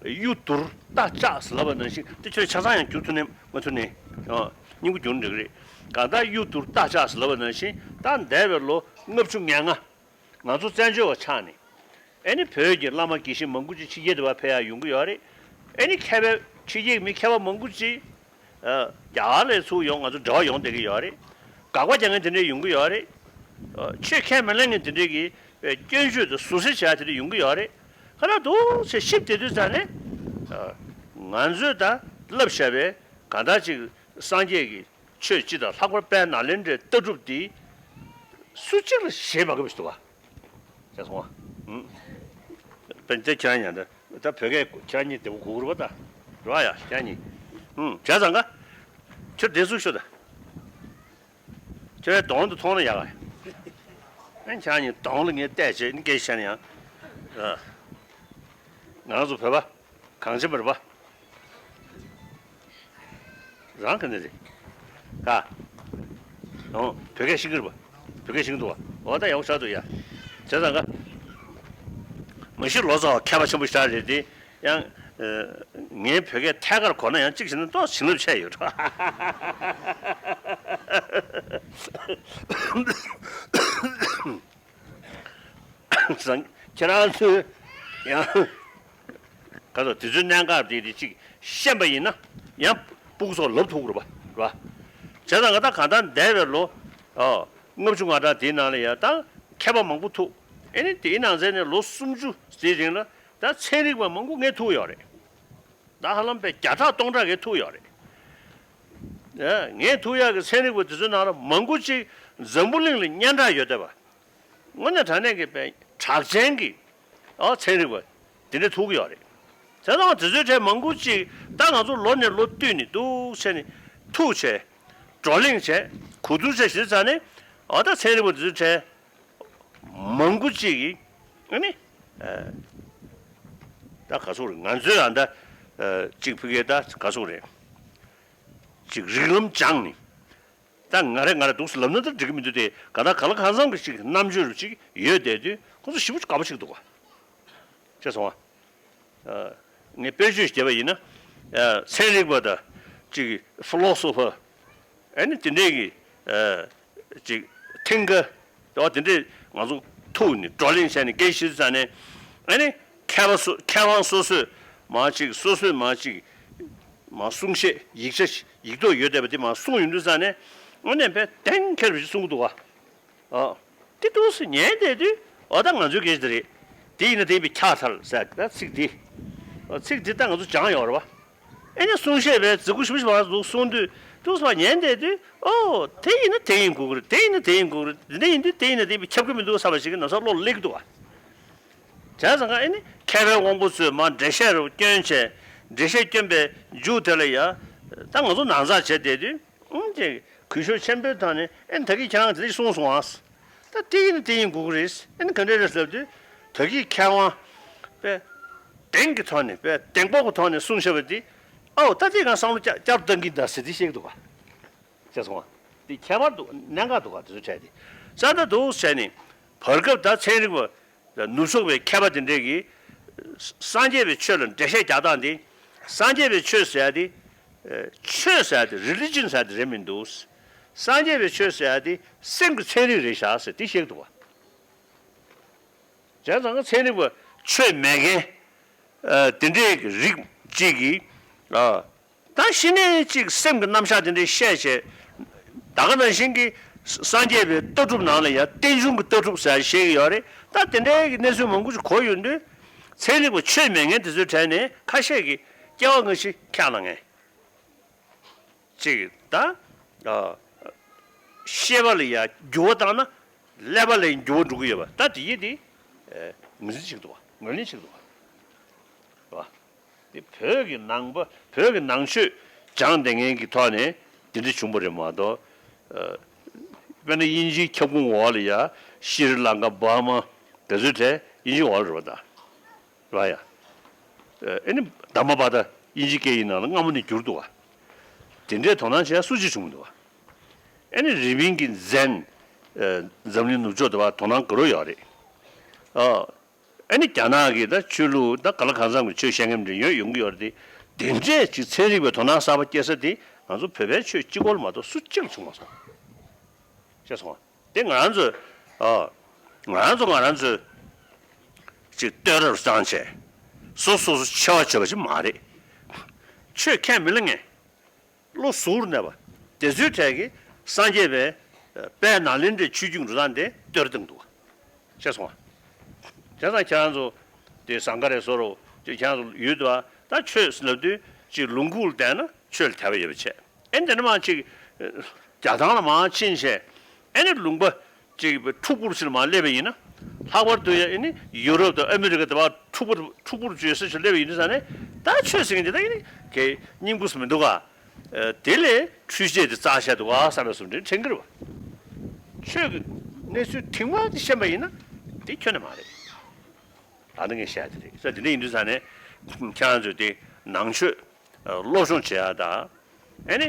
གཡུ་དུར་རྟ་ལྕག་ཟེར་ལབ་པ་ནང་བཞིན་དེ་ཁྱོད་ཆ་ཚང་ཡང་བསྒྱུར་ཐུབ་ནས་མ་ཐུབ་ནས་ཨ་སྙིང་པོ་བསྒྱུར་འགྲིག་གི་རེད། གང་ལྟར་གཡུ་དུར་རྟ་ལྕག་ཟེར་ལབ་པ་ནང་བཞིན་ད་འདས་པའི་ལོ་ལྔ་བཅུ་ང་ལྔ་ང་ཚོ་བཙན་བྱོལ་བ་ཆགས་ནས་ཨེ་ནི་བོད་ཀྱི་བླ་མ་དགེ་བཤེས་མང་པོ་ཅིག་ཕྱི་རྒྱལ་དུ་བ་ཕེབས་ཡག་ཡོང་གི་ཡོད་རེད། ཨེ་ནི་མཁས་པའི་ཕྱི་རྒྱལ་གྱི་མི་མཁས་པ་མང་པོ་ཅིག་ཨ་རྒྱ་གར་ལ་ཚུར་ཡོང་ང་ཚོ་འབྲེལ་བ་ཡོང་བསྡད་ཀྱི་ཡོད་རེད། དགག་པ་རྒྱག་མཁན་དེ་འདྲས་ཡོང་གི་ཡོད་རེད། ཨ་ཆོས་ཁས་མི་ལེན་མཁན་དེ་འདྲས་ཀྱིས་སྐྱོན་བརྗོད་དང་ཟུར་ཟ་བྱེད་ཡག་དེ་འདྲས་ཡོང་གི་ཡོད་རེད། ཁ་ན་འདུག་ཅེས་ཞིབ་བལྟས་དུས་ཙང་ནས་ཨ་ང་ཚོས་ད་བསླབ་བཞག་པའི་གང་ལྟར་ཅིག་སངས་རྒྱས་ཀྱི་ཆོས་སྤྱི་དང་ལྷག་པར་དཔལ་ནཱ་ལེནྡྲའི་ལྟ་གྲུབ་འདི་སུ་གཅིག་ལ་བཞེས་མ་དགོས་པ་ཞིག་འདུག་ག་བྱས་སོང་བ། ཨུམ། པན་ཏེ་ཁྱེད་རང་ཉན་ད། ད་བོད་སྐད་ཁྱེད་རང་གཉིས་བདེ་པོ་གོ་གི་རེད་པ་ད། རེད་པ་ཡ་ཁྱེད་རང་གཉིས། ཨུམ། བྱས་ཙང་ཀ་ཁྱོད་བདེ་སུ་ཤོད་ད། ཁྱོད་གདོང་དུ་མཐོང་ན་ཡག་ག་ཨ་ཁྱེད་རང་གཉིས་གདོང་ལ་ངས་བལྟས་བྱས་ནི་སྐད་བཤད་ན་ཡང་། ཨ། ང་རང་ཚོ་བོད་པ། གངས་ཅན་པ་རེད་པ། རང་ག་ནས་རེད། ག་ཨོ། བོད་སྐད་ཤེས་ཀྱི་རེད་པ། བོད་སྐད་ཤེས་ཀྱི་འདུག་པ། འོ་ད་ཡག་པོ་ཞེ་དྲག་འདུག་ཡ། བྱས་ཙང་ག་མ་གཞི་ལོ་ཙཱ་བ་མཁས་པ་ཆེན་པོ་ཞེ་དྲག་རེད་དེ། ཡང་། ཨ། ངའི་བོད་སྐད་ཐད་ཀར་གོ་ན་ཡང་གཅིག་བྱས་ན་ཏོག་ཙམ་བྱིན་རླབས་ཆེ་ཡོད་འགྲོ། ཁྱེད་རང་ཚོས་ཡང་ག་ཚོད་དེ་ཚོའི་གནད་འགག་དེ་དེ་གཅིག་ཤེས་པ་ཡིན་ན་ཡང་སྤུ་གུ་ཚོར་ལབ་ཐུབ་ཀྱི་རེད་པ། རེད་པ། བྱས་ཙང་ང་ད་གང་ལྟར་འདས་པའི་ལོ་ཨ་ལྔ་བཅུ་ང་གྲངས་དེའི་ནང་ལ་ཡང་ད་མཁས་པ་མང་པོ་ཐུག་ཨེ་ནི་དེའི་ནང་ཚན་ནས་ལོ་སུམ་ཅུ་དེའི་རིང་ལ་ད་ཚན་རིག་པ་མང་པོ་ངས་ཐུག་ཡོད་རེད། ད་ཧ་ལམ་པའི་བརྒྱ་ཕྲག་སྟོང་ཕྲག་གིས་ཐུག་ཡོད་རེད། ཨེ། ངས་ཐུག་ཡག་གི་ཚན་རིག་པ་དེ་ཚོའི་ནང་ལ་མང་པོ་ཅིག་འཛམ་བུ་གླིང་ལ་སྙན་གྲགས་ཡོད་བསྡད་པ། དངོས་གནས་དྲང་གནས་ཀྱི་པའི་གྲགས་ཅན་གྱི་ཨ་ཚན་རིག་པ་དེ་འདྲ་ཐུག་གི་ཡོད་རེད། བྱས་ཙང་དེ་ཚོའི་གྲས་མང་པོ་ཅིག་ད་ང་ཚོ་ལོ་ནས་ལོ་བསྟུད་ནས་འདུག་བྱས་ནས་ ཐུག་བྱས། བགྲོ་གླེང་བྱས། གོ་བསྡུར་བྱས་ཟེར་ཙང་ནས། ཨ་ད་ཚན་རིག་པ་དེ་ཚོའི་གྲས་མང་པོ་ཅིག་གིས་ཨ་ནི། ད་ག་ཚོད་རེད། ང་ཚོའི་ཨ་ད་ཅིག་ཕ་གིའི་ད་ག་ཚོད་རེད། ཅིག་རིགས་ལམ་སྦྱངས་ནས། ད་ང་རེ་ང་རེ་འདུག་སེ་ལབ་ན་ད་འགྲིག་གི་མི་འདུག་སྟེ། ག་ད་ག་ལ་གང་འཚམ་གྱི་ཅིག་རྣམ་དཔྱོད་རུ་ཅིག་ཡོད་བསྡད་དུས་ཁོ་ཚོ་ཞེ་པོ་ཅིག་དགའ་པོ་ཅིག་འདུག་ག་ཅེས་སོང་བ། ངས་དཔེར་བརྗོད་བརྒྱབ་པ་ཡིན་ན། ཚན་རིག་པ་དང་ཅིག་ཕི་ལོ་སོ་ཕར། ཨ་ནི་དེ་འདྲས་ཀྱི་ཅིག་ཐིང་ག་དེ་བ་དེ་འདྲས་ང་ཚོ་ཐུག་ནས་བགྲོ་གླེང་བྱས་ནས་སྐད་ཆ་བཤད་ཙང་ནས། ཨ་ནི་མཁས་པ་སོ་མཁས་དབང་སོ་སོས་མ་ཅིག་སོ་སོས་མ་ཅིག་མ་གསུང་བཤད་ཡིག་ཆ་ཡིག་ཐོག་ཡོད་བསྡད་པ་དེ་མ་གསུང་ཡོང་དུས་ཙང་ནས། ཨ་ནི་དཔེ་གཏན་འཁེལ་བ་ཞིག་གསུང་གི་འདུག་ག་ཨ། དེ་འདུག་སེ་ཉན་བསྡད་དུས། འོ་ད་ང་ཚོའི་སྐད་ཆ་དེ་རེད། དེ་ཡིན་ན་དེ་ཡིན་པས་ཁྱབ་ཚར་ཟེར་ད་ཚིག་དེ། ཨ་ཚིག་དེ་ད་ང་ཚོ་སྦྱངས་ཡོད་རེད་བ། ཨེ་ནས་གསུང་བཤད་པའི་རྫི་གུ་ཞིབ་ཞིབ་བ་འདུག་གསུང་དུས་འདུག་སེ་བ་ཉན་བསྡད་དུས། ཨོ་དེ་ཡིན་ན་དེ་ཡིན་དགོས་ཀྱི་རེད། དེ་ཡིན་ན་དེ་ཡིན་དགོས་ཀྱི་རེད། དེ་འདྲ་ཡིན་དུས་དེ་ཡིན་ན་དེ་ཡིན་པས་ཁྱབ་ཀྱི་མི་འདུག་བསམ་པ་ཞིག་གི་ན་ཚ་བློ་ལ་སླེབས་ཀྱི་འདུག་བ། བྱས་ཙང་ཀ་ཨེ་ནི་མཁས་པའི་དབང་པོ་ཚོས་མར་འགྲེལ་བཤད་རུ་བསྐྱོན་བྱས། འགྲེལ་བཤད་བསྐྱོན་པའི་མཇུག་དེ་ལ་ཡ། ད་ང་ཚོ་ནང་ཚགས་བྱས་བསྡད་དུས། ཨང་ཅིག་གུས་ཞབས་ཆེན་པོའི་ཐོག་ནས་ཨེ་ད་གིན་ཁྱེད་རང་དེ་འདྲ་གསུངས་སོང་ཨ། ད་དེ་ཡིན་ན་དེ་ཡིན་དགོས་ཀྱི་རེད། ཨེ་ནི་ག་འདྲ་རེད་ཟེར་དུས། ད་གིན་མཁས་དབང་དཔེ་གདེང་གི་ཐོག་ནས་དཔེ་གདེང་སྤོབས་ཀྱི་ཐོག་ནས་གསུངས་བཞག་པ་དེ། ཨའོ་ད་དེ་ང་བསམ་བློ་བསྐྱར་བསྐྱར་བཏང་གིན་གདའ་ཟེར་དེ་བཤད་ཀྱི་འདུག་ག་ཅེས་སོང་བ། དེ་ཁྱད་པར་འདུག་གནད་འགག་འདུག་ག་དེ་ཚོ་འཕྲད་དེ། ས་ད་འདུག་བྱས་ནས། བར་སྐབས་ད་ཚན་རིག་པ་ནུབ་ཕྱོགས་པའི་མཁས་པ་དེ་འདྲས་ཀྱིས་སངས་རྒྱས་པའི་ཆོས་ལ་འགྲེལ་བཤད་རྒྱག་སྟངས་དེ། སངས་རྒྱས་པའི་ཆོས་ཟེར་ཡ་དེ། ཆོས་ཟེར་ཡ་དེ་རི་ལི་ཇན་ཟེར་ཡ་དེ་རེད་མི་འདུག་སངས་རྒྱས་པའི་ཆོས་ཟེར་ཡ་དེ་སེམས་ཀྱི་ཚན་རིག་རེད་ཤག་ཟེར་དེ་བཤད་ཀྱི་འདུག་བ། བྱས་ཙང་ཚན་རིག་པ་ཆོས་མེད་མཁན་དེ་འདྲས་ཀྱི་རིགས་གཅིག་གིས། ད་གཞི་ནས་ཅིག་སེམས་ཀྱི་རྣམ་གཞག་དེ་འདྲའི་བཤད་བྱས། ད་ག་ནང་བཞིན་གྱི་སངས་རྒྱས་པའི་ལྟ་གྲུབ་ནང་ལ་ཡང་རྟེན་འབྱུང་གི་ལྟ་གྲུབ་ཟེར་བཤད་ཀྱི་ཡོད་རེད། ད་དེ་འདྲའི་གི་གནས་ཚུལ་མང་པོ་ཞིག་གོ་ཡོང་དུས། ཚན་རིག་པ་ཆོས་མེད་མཁན་དེ་ཚོའི་གྲས་ནས་ཁ་ཤས་ཀྱིས་སྐྱེ་བ་སྔ་ཕྱི་ཁས་བླངས་མཁན་ཅིག་ད། ཤེས་པ་ལ་ཡང་འགྱུར་བ་བཏང་ན། ཀླད་པ་ལ་ཡང་འགྱུར་བ་འགྲོ་གི་ཡོད་པ། ད་དེ་ཡིན་དེ། ངོས་འཛིན་བྱེད་ཀྱི་འདུག་བ། ངོས་ལེན་བྱེད་ཀྱི་འདུག་བ། རེད་བ། དེ་བོད་ཀྱི་ནང་པ་བོད་ཀྱི་ནང་ཆོས་སྦྱངས་བསྡད་མཁན་གྱི་ཐོག་ནས་དེ་འདྲ་བྱུང་བ་རེད་མ་གཏོགས། དཔེར་ན་དབྱིན་ཇིའི་ཁྱབ་ཁོངས་འོག་ལ་ཡ་ཤི་རི་ལང་ཀ་འབར་མ་དེ་ཚོའི་གྲས་དབྱིན་ཇི་འོག་ལ་རེད་བ་ད། རེད་བ་ཡ། ཨེ་ནི་དྷརྨ་པ་ད་དབྱིན་ཇི་སྐད་ཡིག་ནང་ལ་སྔ་མོ་ནས་བསྒྱུར་འདུག་བ། དེ་འདྲའི་དོ་སྣང་བྱས་སུ་གཅིག་བྱུང་མི་འདུག་བ། ཨེ་ནི་རི་པིན་གྱི་ཛེན། འཛམ་གླིང་ནུབ་ཕྱོགས་དེ་བ་དོ་སྣང་དགའ་རབ་ཡོད་རེད། ཨ། ཨ་ནི་རྒྱ་ནག་གི་ད་ཆོས་ལུགས་ད་ག་ལ་གང་འཚམ་གྱི་ཆོས་བཤད་མཁན་འདྲ་ཡོད་ཡོང་གི་ཡོད་རེད་དེ། དེ་འདྲས་ཅིག་ཚན་རིག་པའི་དོ་སྣང་གསར་པ་སྐྱེ་ས་དེ་ང་ཚོ་བོད་པའི་ཆོས་གཅིག་པོ་ལ་མ་གཏོགས་སུ་གཅིག་ལ་བྱུང་མ་སོང་། ཤེས་སོང་ང་། དེ་ང་རང་ཚོས། ཨ། ང་རང་ཚོ་ང་རང་ཚོས་ཅིག་བསྟོད་ར་རུ་བཏང་བྱས། སོ་སོ་སོ་ཆེ་བ་བྱེད་པ་ཅིག་མ་རེད། ཆོས་ཁས་མི་ལེན་མཁན། བློ་གཟུ་བོར་གནས་པ། དེ་ཚོའི་གྲས་ཀྱིས་སངས་རྒྱས་པའི་དཔལ་ནཱ་ལེནྡྲའི་ཆོས་བརྒྱུད་འགྲོ་སྟངས་དེ་བསྟོད་བཏང་འདུག་བ། ཤེས་སོང་ང་། བྱས་ཙང་ཁྱེད་རང་ཚོ་དེ་ཟངས་དཀར་རེད་བཟོ་རོགས་ཅིག་ཁྱེད་རང་ཚོ་ཡུལ་དུ་བ་ད་ཆོས་ལབ་དུས་ཅིག་ལུང་ཁུག་ལ་བསྡད་ན་ཆོས་ལ་དད་པ་ཡོད་པ་བྱས། ཨེ་འདི་ནི་མ་ཅིག་རྒྱ་ཐང་ལ་མ་ཕྱིན་བྱས། ཨེ་ནི་ལུང་པ་ཅིག་འཁྲུག་པོར་ཕྱིར་མ་སླེབས་པ་ཡིན་ན། ལྷག་པར་དུ་ཡང་ཨེ་ནི་ཡུ་རོབ་དང་ཨ་མི་རི་ཀ་དེ་བ་འཁྲུག་པོར་འཁྲུག་པོར་བྱོས་ས་ཕྱིར་སླེབས་པ་ཡིན་ན་ས་ནས་ད་ཆོས་ཟེར་མཁན་དེ་ད་ཨེ་ནི་གའི་སྙིང་པོ་སུ་མི་འདུག་ག་དེ་ལས་འཕྲུལ་ཆས་དེ་རྩ་ཆེ་འདུག་ག་བསམ་པའི་བཟོ་འདྲ་དྲན་གི་རེད་བ། ཆོས་ཀྱི་གནས་ཚུལ་དེ་མ་དེ་ཤེས་པ་ཡིན་ན་དེ་ཁྱོན་ནས་མ་རེད། ད་ནི་ངས་བཤད་དེ་རེད་ས། དེ་འདྲ་ཡིན་དུས་ས་ནས་ཁྱེད་རང་ཚོས་དེ་ནང་ཆོས་སློབ་སྦྱོང་བྱེད་ཡ་དང་། ཨེ་ནི་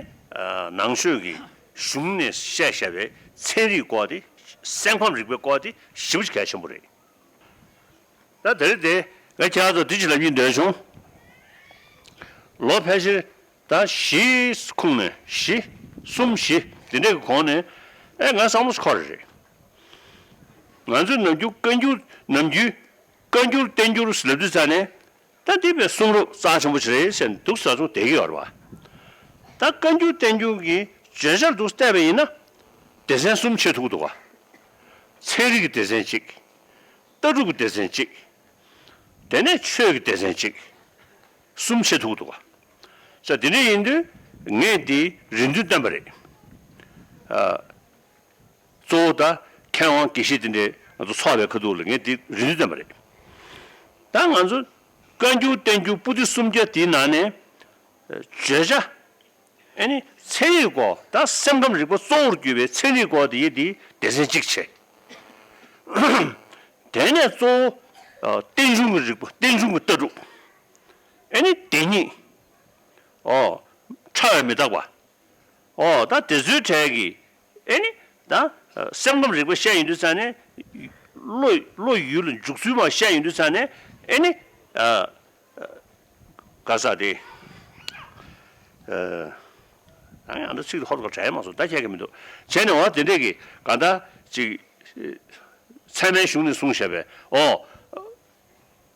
ནང་ཆོས་ཀྱི་གཞུང་ནས་བཤད་བཞག་པའི་ཚན་རིག་སྐོར་དེ། སེམས་ཁམས་རིག་པའི་སྐོར་དེ་ཞེ་པོ་ཅིག་གལ་ཆེན་པོ་རེད། ད་དེ་རེད་དེ། ངས་ཁྱེད་རང་ཚོ་འདི་ཅིག་ལབ་སྙིང་འདོད་བྱུང་། ལོ་ཕལ་ཆེར་ད་བཞི་ཁོངས་ནས་བཞི། གསུམ་བཞི་འདི་འདྲའི་གི་གོང་ནས་ཨེ་ང་བསམ་བློ་ཞིག་འཁོར་རེད། ང་ཚོས་ནམ་རྒྱུན་བཀའ་འགྱུར་ནམ་རྒྱུན་བཀའ་འགྱུར་བསྟན་འགྱུར་ལབ་དུས་ཙ་ནས། ད་འདི་བའི་གསུང་རབ་རྩ་ཆེན་པོ་ཞིག་རེད་ཟེར་ནས་འདུག་ཟ་ཚོང་བསྡད་ཀྱི་ཡོད་རེད་བ། ད་བཀའ་འགྱུར་བསྟན་འགྱུར་གྱི་བརྗོད་བྱར་འདུག་བལྟས་པ་ཡིན་ན། སྡེ་ཚན་གསུམ་ཕྱེ་ཐུབ་ཀྱི་འདུག་ག་ཚན་རིག་གི་སྡེ་ཚན་གཅིག་ལྟ་གྲུབ་ཀྱི་སྡེ་ཚན་གཅིག་དེ་ནས་ཆོས་ཀྱི་སྡེ་ཚན་གཅིག་གསུམ་ཕྱེ་ཐུབ་ཀྱི་འདུག་ག་ས་དེ་འདྲ་ཡིན་དུས་ངས་འདི་རེ་འདུན་བཏོན་པ་རེད། ཨ། གཙོ་བོ་ད་མཁས་དབང་དགེ་བཤེས་དེ་འདྲས་ང་ཚོ་ཚོགས་པའི་ཁ་ཐུག་ལ་ངས་འདི་རེ་འདུན་བཏོན་པ་རེད། ད་ང་ཚོ་བཀའ་འགྱུར་བསྟན་འགྱུར་པོ་ཏི་སུམ་བརྒྱ་དེའི་ནང་ནས་བརྗོད་བྱ་ ཨེ་ནི་ཚན་རིག་སྐོར་ད་སེམས་ཁམས་རིག་པ་གཙོ་བོར་གྱུར་པའི་ཚན་རིག་སྐོར་དེ་ཡི་དེ་སྡེ་ཚན་གཅིག་བྱས། དེ་ནས་གཙོ་བོ་ཨ་རྟེན་འབྱུང་གི་རིག་པ་རྟེན་འབྱུང་གི་ལྟ་གྲུབ། ཨེ་ནི་དེ་ཉིད་ཨོ་ཕྲ་བས་མི་རྟག་པ། ཨོ་ད་དེ་ཚོའི་གྲས་ཀྱི་ཨེ་ནི་ད་སེམས་ཁམས་རིག་པ་བཤད་ཡོང་དུས་ཙང་ནས་བློ་བློ་ཡུལ་ལ་འཇུག་ཚུལ་མ་བཤད་ཡོང་དུས་ཙང་ནས་ཨེ་ནི་ཨ་ག་ས་དེ་ཨ་ཡང་ད་ཚིག་ཧོར་ག་དྲན་མ་སོང་ད་ཁྱད་ཀྱི་མི་འདུག་བྱས་ནས་འོ་དེ་འདྲས་ཀྱི་ག་ད་ཅིག་ཚད་མའི་གཞུང་ནས་གསུངས་བཞག་པས་ཨོ།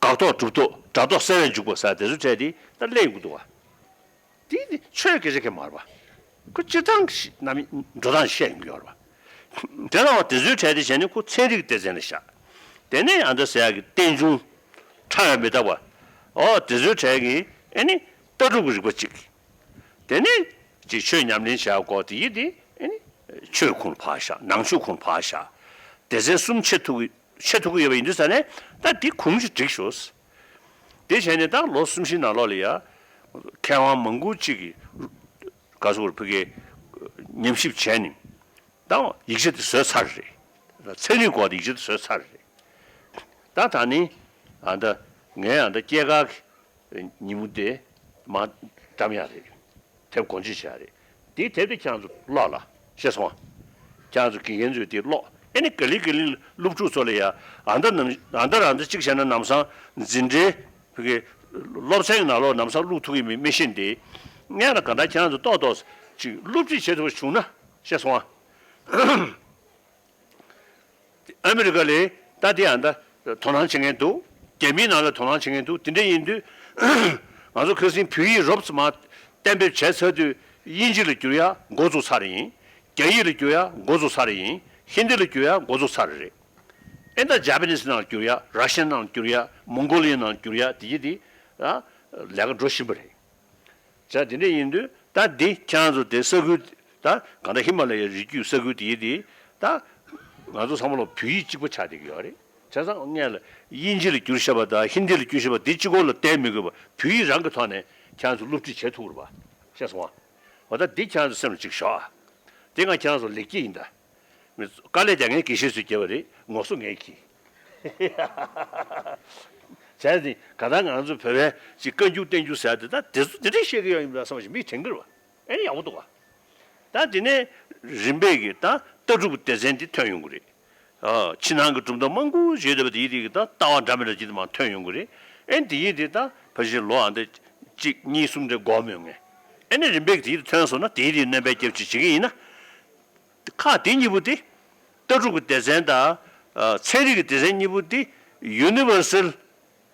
དགག་རྟོག་སྒྲུབ་རྟོག་སྒྲ་རྟོག་གསལ་བས་འཇུག་པ་ཟེར་དེ་ཚོའི་གྲས་དེ་ད་སླེབས་ཡོང་གི་འདུག་བ། དེ་དེ་ཆོས་སྐད་ཆ་གས་མ་རེད་པ། ཁོ་སྤྱིར་བཏང་གི་རྣམ་འགྲོ་སྟངས་བཤད་ཡོང་གི་ཡོད་རེད་པ། དེ་ལ་བ་དེ་ཚོའི་གྲས་དེ་བྱས་ནས་ཁོ་ཚན་རིག་སྡེ་ཚན་ལ་བཞག་དེ་ནས་ཨ་མདའ་ཟེར་ཡག་གི་རྟེན་འབྱུང་ཕྲ་བས་མི་རྟག་པ། ཨོ་དེ་ཚོའི་གྲས་ཀྱི་ཨེ་ནི་ལྟ་གྲུབ་ཀྱི་རིག་པ་གཅིག་དེ་ནས་ཅིག་ཆོས་ཉམས་ལེན་བྱ་དགོས་དེ་ཡིན་དེ་ཨེ་ནི་ཆོས་ཁུངས་ཕར་བཞག་ནང་ཆོས་ཁུངས་ཕར་བཞག་སྡེ་ཚན་གསུམ་ཕྱེ་ཐུབ་ཀྱི་ཕྱེ་ཐུབ་ཀྱི་ཡོད་པ་ཡིན་དུས་ཙང་ནས་ད་འདི་གུང་ཅིག་འགྲིག་ཤོག་དེ་བྱས་ནས་ད་ལོ་གསུམ་བཞི་ནང་ལོགས་ལ་ཡ་མཁས་དབང་མང་པོ་ཅིག་གིས་ག་ཚོད་ཕ་གིའི་ཉམས་ཞིབ་བྱས་ནས་ད་ཡིག་ཆ་དེ་བཟོས་ཚར་རེད། ཚན་རིག་སྐོར་དེ་ཡིག་ཆ་དེ་བཟོས་ཚར་རེད། ད་ད་ནི་ཨ་ད་ངས་ཨ་ད་སྐྱེས་སྐར་གྱི་ཉིན་མོ་དེ་མ་འགྲམ་ཡག་རེད། དེབ་སྒོ་འབྱེད་བྱས་རེད། དེའི་དེབ་དེ་ཁྱེད་རང་ཚོ་ཀློག་ལ་ཤེས་སོང་ཨ། ཁྱེད་རང་ཚོ་དགེ་རྒན་ཚོས་དེ་ཀློག་ཨེ་ནི་ག་ལེ་ག་ལེ་སློབ་ཕྲུག་ཚོ་ལ་ཡ་ཨ་ད་ནམ་ཨ་ད་རང་ཚོ་གཅིག་བྱས་ན་ལམ་སང་འཛིན་གྲྭའི་བོད་ཀྱི་སློབ་ཚན་ནང་ལོགས་ལམ་སང་བླུག་ཐུབ་ཀྱི་མེད་མི་ཤེས་འདི་ངས་ལ་ག་འདྲ་ཁྱེད་རང་ཚོ་ཏོག་ཏོག་ཅིག་སློབ་ཁྲིད་བྱེད་ཐུབ་པ་བྱུང་ན་ཤེས་སོང་ཨ། ཨ་མི་རི་ཀ་ལ་ད་དེ་ཡང་ད་དོ་སྣང་བྱེད་མཁན་འདུག་རྒྱ་མིའི་ནང་ལ་དོ་སྣང་བྱེད་མཁན་འདུག་དེ་འདྲ་ཡིན་དུས་ང་ཚོ་ཁ་སང་བོད་ཡིག་རོབ་ཙམ་མ་གཏན་འབེབས་བྱས་ཚར་དུས་དབྱིན་ཇི་ལ་བསྒྱུར་ཡ་འགོ་བཙུགས་ཚར་ཡིན། རྒྱ་ཡིག་ལ་བསྒྱུར་ཡ་འགོ་བཙུགས་ཚར་ཡིན། ཧིན་དི་ལ་བསྒྱུར་ཡ་འགོ་བཙུགས་ཚར་རེད། ཨེ་ད་ཇ་པ་ནིས་ནང་ལ་བསྒྱུར་ཡ་ར་ཤན་ནང་ལ་བསྒྱུར་ཡ་མོང་གོ་ལི་ཡ་ནང་ལ་བསྒྱུར་ཡ་དེ་ཡི་དེ་ལས་ཀ་འགྲོ་བཞིན་པ་རེད། ཇ་དེ་འདྲ་ཡིན་དུས་ད་འདི་ཁྱེད་རང་ཚོ་དེ་ས་ཁུལ་ད་གང་ལྟར་ཧི་མ་ལ་ཡའི་རི་རྒྱུད་ས་ཁུལ་དེ་ཡི་དེ་ད་ང་ཚོ་ཚང་མ་ལ་བོད་ཡིག་གཅིག་པ་ཆགས་བསྡད་ཀྱི་ཡོད་རེད། བྱས་ཙང་སྔོན་ལ་དབྱིན་ཇི་ལ་བསྒྱུར་བཞག་པ་དང་ཧིན་དི་ལ་བསྒྱུར་བཞག་པ་དེ་གཅིག་པོ་ལ་བརྟེན་མི་དགོས་པ་བོད་ཡིག་རང་གི་ཐོག་ནས་ཁྱེད་རང་ཚོ་སློབ་ཁྲིད་བྱེད་ཐུབ་རེད་པ། ཤེས་སོང་ཨ། འོ་ད་འདི་ཁྱེད་རང་ཚོ་སེམས་ལ་གཅིག་ཞོག་ཨ། དེ་ང་ཁྱེད་རང་ཚོ་ལེགས་སྐྱེས་ཡིན་ད། མི་དཀའ་ལས་རྒྱག་མཁན་དགེ་བཤེས་ཚོས་བརྒྱབ་པ་རེད། ངོ་སོ་ངས་གིས། བྱས་ཏེ་ག་ད་ང་ཚོ་བོད་པའི་ཅིག་བཀའ་འགྱུར་བསྟན་འགྱུར་ཟེར་ཏེ་ད་དེ་ཚོ་དེ་འདྲས་བཤད་ཀྱི་ཡོད་ཡིན་པ་བསམ་བཞིན་མིག་དྲན་གི་རེད་བ། ཨེ་ནི་ཡག་པོ་འདུག་བ། ད་དེ་ནས་རིམ་པས་ཀྱི་ད་ལྟ་གྲུབ་སྡེ་ཚན་འདི་ཐོན་ཡོང་གི་རེད། ཨ་ཕྱི་ནང་གི་གྲུབ་མཐའ་མང་པོ་བརྗོད་བསྡད་པ་དེ་ཡིན་དེ་གི་ད་ལྟ་བ་འདྲ་མི་འདྲ་ཅིག་དེ་མར་ཐོན་ཡོང་གི་རེད། ཨེ་ནི་དེ་ཡིན་དེ་ད་ཕལ་ཆེར་ལོ་ཨ་འདི་གཅིག་གཉིས་གསུམ་འདྲ་འགོར་མི་ཡོང་ངས། ཨེ་ནི་རིམ་པས་ཀྱི་དེ་ཡིན་དེ་ཐོན་སོང་ན་དེ་ཡིན་དེ་སྣོན་པའི་སྐྱབས་ཅིག་བྱེད་ཀྱི་ཡིན་ན། ཁག་དེ་གཉིས་པོ་དེ། ལྟ་གྲུབ་ཀྱི་སྡེ་ཚན་དང་། ཨ་ཚན་རིག་གི་སྡེ་ཚན་གཉིས་པོ་དེ་ཡུ་ནི་ཝར་སལ།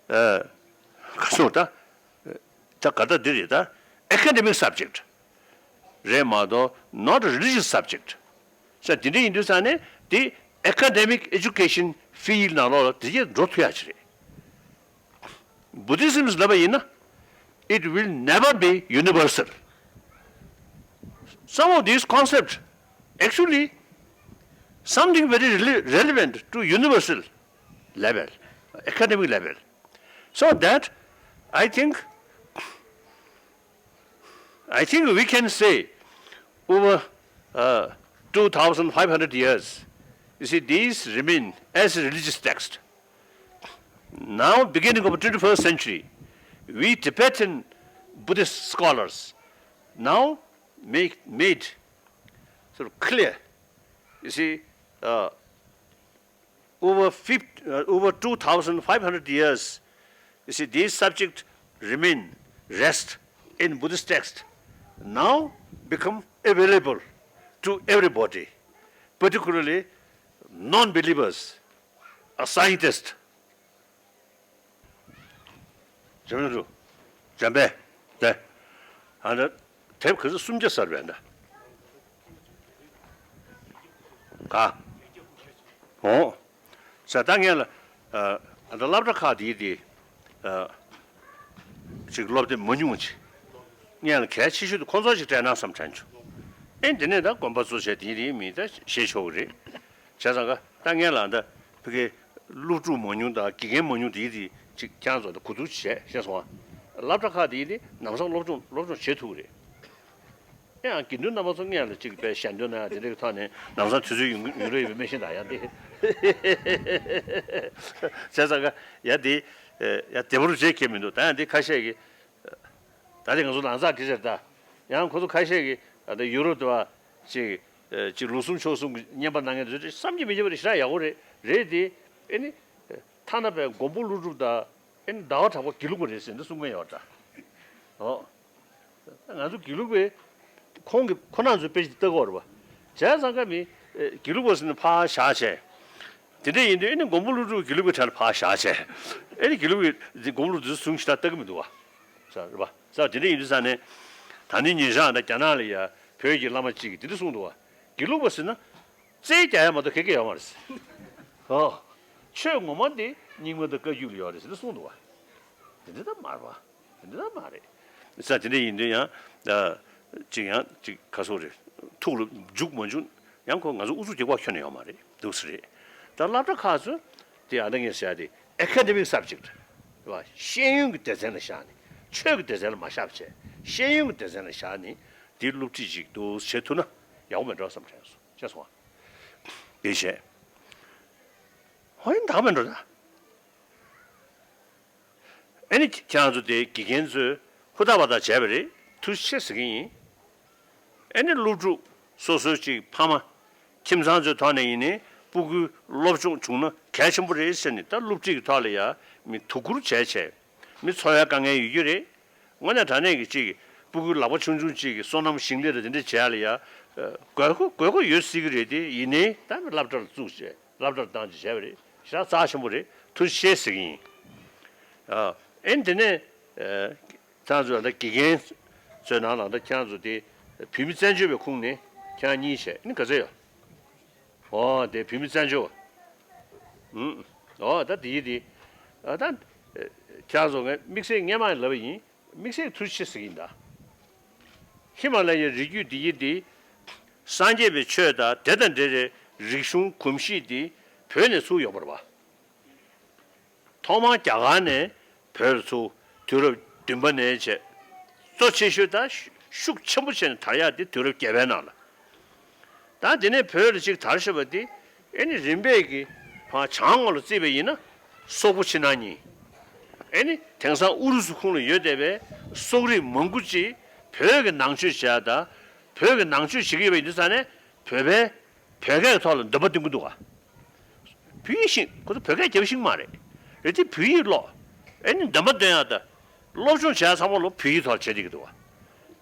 ཨ་ག་སོང་ད། ད་ག་ད་འདི་རེད་ད། academic subject རེད་མ་གཏོགས་not a religious subject ས་དེ་འདྲ་ཡིན་དུས་ས་ནས་དེ་academic education field ནང་ལོགས་ལ་དེ་གས་འགྲོ་ཐུབ་ཡ་ཅིག་རེད། Buddhism ལབ་པ་ཡིན་ན། It will never be universal. Some of these concepts actually something very rele- relevant to universal level, academic level. So that I think I think we can say over uh, two thousand five hundred years, you see, these remain as a religious text. Now, beginning of twenty-first century, we Tibetan Buddhist scholars now make made sort of clear, you see, uh, over fifty, uh, over two thousand five hundred years, you see, these subjects remain rest in Buddhist text, now become available to everybody, particularly non-believers, a scientist. འཇམ་དཔལ། འཇམ་དཔལ། དེ། ཨ་ནི། དེབ་ག་ཚོད་སུམ་བརྒྱ་ཟེར་བས་འདྲ། ག་འོ། ས་ད་ངས་ལ། ཨ་ད་སློབ་གྲྭ་ཁག་དེའི་དེ། ཨ་ཅིག་སློབ་དེབ་མ་ཉུང་ཅིག་ངས་ལ་གལ་ཆེ་ཤོས་དེ་ཁོང་ཚོ་ཅིག་སྤྲད་ན་བསམ་དྲན་བྱུང་། ཨེ་འདི་ནས་ད་དགོན་པ་ཚོ་བྱས་དེའི་དེའི་མི་ད་ཤེས་ཆོག་གི་རེད། བྱས་ཙང་ག་ད་ངས་ལ་ད་ཕ་གི་སློབ་ཕྲུག་མང་ཉུང་དང་དགེ་རྒན་མང་ཉུང་དེའི་དེ་ཅིག་ཁྱེད་རང་ཚོ་ད་གོ་བསྡུར་བྱས་ཤེས་སོང་ཨ། སློབ་གྲྭ་ཁག་དེའི་དེ་ལམ་སང་སློབ་སྦྱོང་སློབ་སྦྱོང་བྱེད་ཐུབ་གི་རེད། ཡང་དགེ་འདུན་རྣམ་པ་ཚོ་སྔོན་ལ་གཅིག་པའི་ཞལ་འདོན་གནང་ཡ་དེ་འདྲའི་ཐོག་ནས་ལམ་སང་དུས་ཚོད་ཡུན་ཡུན་རིང་ཡོད་པའི་མེད་བཞིན་དང་ཡང་དེ། བྱས་ཙང་ཀ་ཡ་དེ་ཡ་བདེ་པོ་རུ་བྱེད་ཁྱེད་མི་འདུག་ད་ཡང་དེ་ཁ་ཤས་ཀྱིས། ད་དེ་ང་ཚོ་ལམ་སང་གི་ཟེར་ད། ཡང་ཁོ་ཚོ་ཁ་ཤས་ཀྱིས་ད་ཡུ་རོབ་དུ་བ་ཅིག་ཅིག་ལོ་གསུམ་ཕྱོགས་གསུམ་གྱི་བརྙན་པར་གནང་མཁན་དེ་ཚོ་བསམ་གྱིས་མི་ཁྱབ་པ་རེད། ཞེ་དྲག་ཡག་པོ་རེད། རེད་དེ། ཨེ་ནི། ཐ་ན་པའི་མགོན་པོ་ཀླུ་སྒྲུབ་དང་། ཨེ་ནི་ཟླ་བ་གྲགས་པ་དགེ་ལུགས་པ་རེད་ཟེར་འདི་གསུང་མཁན་ཡོད་ད། ཨོ། ང་ཚོ་དགེ་ལུགས་པའི་ཁོང་གི་ཁོ་རང་ཚོའི་དཔེ་ཆ་ལྟ་གི་ཡོད་རེད་པ། བྱས་ཙང་ཀ་མི་དགེ་ལུགས་པ་ཟེར་ནས་ཕར་བཞག་བྱས། དེ་འདྲ་ཡིན་དུས་ཨེ་ནི་མགོན་པོ་ཀླུ་སྒྲུབ་དགེ་ལུགས་པའི་གྲས་ལ་ཕར་བཞག་བྱས། ཨེ་ནི་དགེ་ལུགས་པའི་མགོན་པོ་ཀླུ་སྒྲུབ་ཟུང་ཞེ་དྲག་ལྟ་གི་མི་འདུག་བ། ས་རེད་པ། ས་དེ་འདྲ་ཡིན་དུས་ས་ནས། ད་ནི་ཉིན་ཞག་ད་རྒྱ་ནག་ལ་ཡ་བོད་ཀྱི་བླ་མ་གཅིག་གིས་དེ་འདྲ་གསུངས་འདུག་བ། དགེ་ལུགས་པ་ཟེར་ན། རྩེད་རྒྱག་ཡ་མ་གཏོགས་ག་གེ་ཡོད་མ་རེད། ཨོ། ཆོས་ངོ་མ་འདི་རྙིང་མ་དང་བཀའ་བརྒྱུད་ལ་ཡོད་རེད་ཟེར་ནས་གསུངས་འདུག་བ། དེ་འདྲ་ད་མ་རེད་པ། དེ་འདྲ་ད་མ་རེད། ས་དེ་འདྲ་ཡིན་དུས་ཡང་། ཅིག་ཡང་ཅིག་ག་སོག་རེད། ཐུགས་ལ་འཇུག་མ་འཇུག་ཡང་ཁོ་ང་ཚོ་ཨུ་ཚུགས་རྒྱག་པ་ཁྱོན་ནས་ཡོད་མ་རེད་འདུག་ས་རེད། ད་སློབ་གྲྭ་ཁག་ཚོ་དེ་ཨ་ད་ངས་ཟེར་ཡ་དེ་academic subject རེད་པ། ཤེས་ཡོན་གྱི་སྡེ་ཚན་ལ་བཞག་ནས་ཆོས་ཀྱི་སྡེ་ཚན་ལ་མ་བཞག་བྱས་ཤེས་ཡོན་གྱི་སྡེ་ཚན་ལ་བཞག་ནས་དེ་སློབ་ཁྲིད་ཅིག་འདུག་བྱེད་ཐུབ་ན་ཡག་པོ་མེད་འགྲོ་བསམ་དྲན་སོང་། ཤེས་སོང་ཨ། དེ་བྱས། ཧོ་ཡིན་དག་མེད་འགྲོ་ད། ཨེ་ནི་ཁྱེད་རང་ཚོ་དེ་དགེ་རྒན་ཚོས་ཧུར་ཐག་པ་ཐག་བྱས་པ་རེད། ཐུགས་རྗེ་ཆེ་ཟེར་གྱི་ཡིན། ཨེ་ནི་སློབ་ཕྲུག་སོ་སོའི་ཅིག་ཕ་མ། ཁྱིམ་ཚང་ཚོའི་ཐོག་ནས་ཡིན་ནའི་སྤུ་གུའི་སློབ་སྦྱོང་བྱུང་ན་གལ་ཆེན་པོ་རེད་ཟེར་ནས་ད་སློབ་ཁྲིད་ཀྱི་ཐོག་ལ་ཡ་མི་དོ་ཁུར་བྱས་བྱས། མི་འཚོ་བའི་དཀའ་ངལ་ཡོད་རྒྱུ་རེད། དངོས་གནས་དྲང་གནས་ཀྱི་ཅིག་སྤུ་གུའི་ལག་པ་ཆུང་ཆུང་ཅིག་གི་སོ་ནམ་ཞིང་ལས་དང་དེ་འདྲ་བྱེད་ཡ་ལ་ཡ། དགོས་མཁོ་དགོས་མཁོ་ཡོད་སྲིད་ཀྱི་རེད་དེ་ཡིན་ནའི་ད་སློབ་གྲྭ་ལ་བཙུགས་བྱས་སློབ་གྲྭར་བཏང་བྱས་བྱས་པ་རེད། ཞེ་དྲག་རྩ་ཆེན་པོ་རེད། ཐུགས་རྗེ་ཆེ་ཟེར་གྱི་ཡིན། ཨ་ཨེ་འདི་ནས་ཁྱེད་རང་ཚོ་ད་དགེ་རྒན་ཚོའི་ནང་ལ་ད་ཁྱེད་རང་ཚོ་དེ་བོད་མི་བཙན་བྱོལ་བའི་ཁོངས་ནས་ཁྱེད་རང་གཉིས་བྱས་ནི་ག་ཚོད་ཡོད། ཨོ་དེ་བོད་མི་བཙན་བྱོལ་བ། ཨུམ། ཨོ་ད་དེ་ཡི་དེ། ཨ་ད། ཁྱེད་རང་ཚོ་ངས་དམིགས་བསལ་སྔས་མ་ལབ་པ་ཡིན། དམིགས་བསལ་ཐུགས་རྗེ་ཆེ་ཟེར་གྱི་ཡིན་ད། ཧི་མ་ལ་ཡའི་རི་རྒྱུད་འདི་ཡི་འདི། སངས་རྒྱས་པའི་ཆོས་དང་དེ་དང་འབྲེལ་བའི་རིག་གཞུང་གོམས་གཤིས་འདི་བོད་ནས་ཚུར་ཡོང་བ་རེད་པ། ཐོག་མར་རྒྱ་གར་ནས་བོད་ལ་ཚུར་དུས་རབས་བདུན་པ་ནས་བྱས། གཙོ་ཆེ་ཤོས་དང་ཤུགས་ཆེན་པོ་བྱས་ནས་དར་ཡག་འདི་དུས་རབས་བརྒྱད་པའི་ནང་ལ། ད་དེ་ནས་བོད་ལ་ཅིག་དར་ཤེས་པ་དེ་ཨེ་ནི་རིམ་པས་ཀྱི་ཕར་བྱང་ངོས་ལ་བརྩིས་པ་ཡིན་ན་སོག་པོ་ཕྱི་ནང་གཉིས། ཨེ་ནི་དེང་སང་ཨུ་རུ་སུ་ཁོངས་ལ་ཡོད་བསྡད་པའི་སོག་རིགས་མང་པོ་ཅིག་བོད་ཀྱི་ནང་ཆོས་བྱེད་ཡ་ད། བོད་ཀྱི་ནང་ཆོས་བྱེད་ཀྱི་ཡོད་པ་ཡིན་དུས་ཙང་ནས་བོད་པའི་བོད་སྐད་ཀྱི་ཐོག་ལ་འདུན་པ་འདོན་གྱི་འདུག་ག་བོད་ཡིག་ཤེས་ཁོ་ཚོ་བོད་སྐད་རྒྱབ་ཤེས་མ་རེད། རེད་དེ་བོད་ཡིག་ཀློག་ཨེ་ནི་འདུན་པ་འདོན་ཡ་ད། སློབ་སྦྱོང་བྱེད་ཡ་ཚང་མ་ལོ་བོད་ཡིག་ཐོག་བྱེད་བསྡད་ཀྱི་འདུག་བ།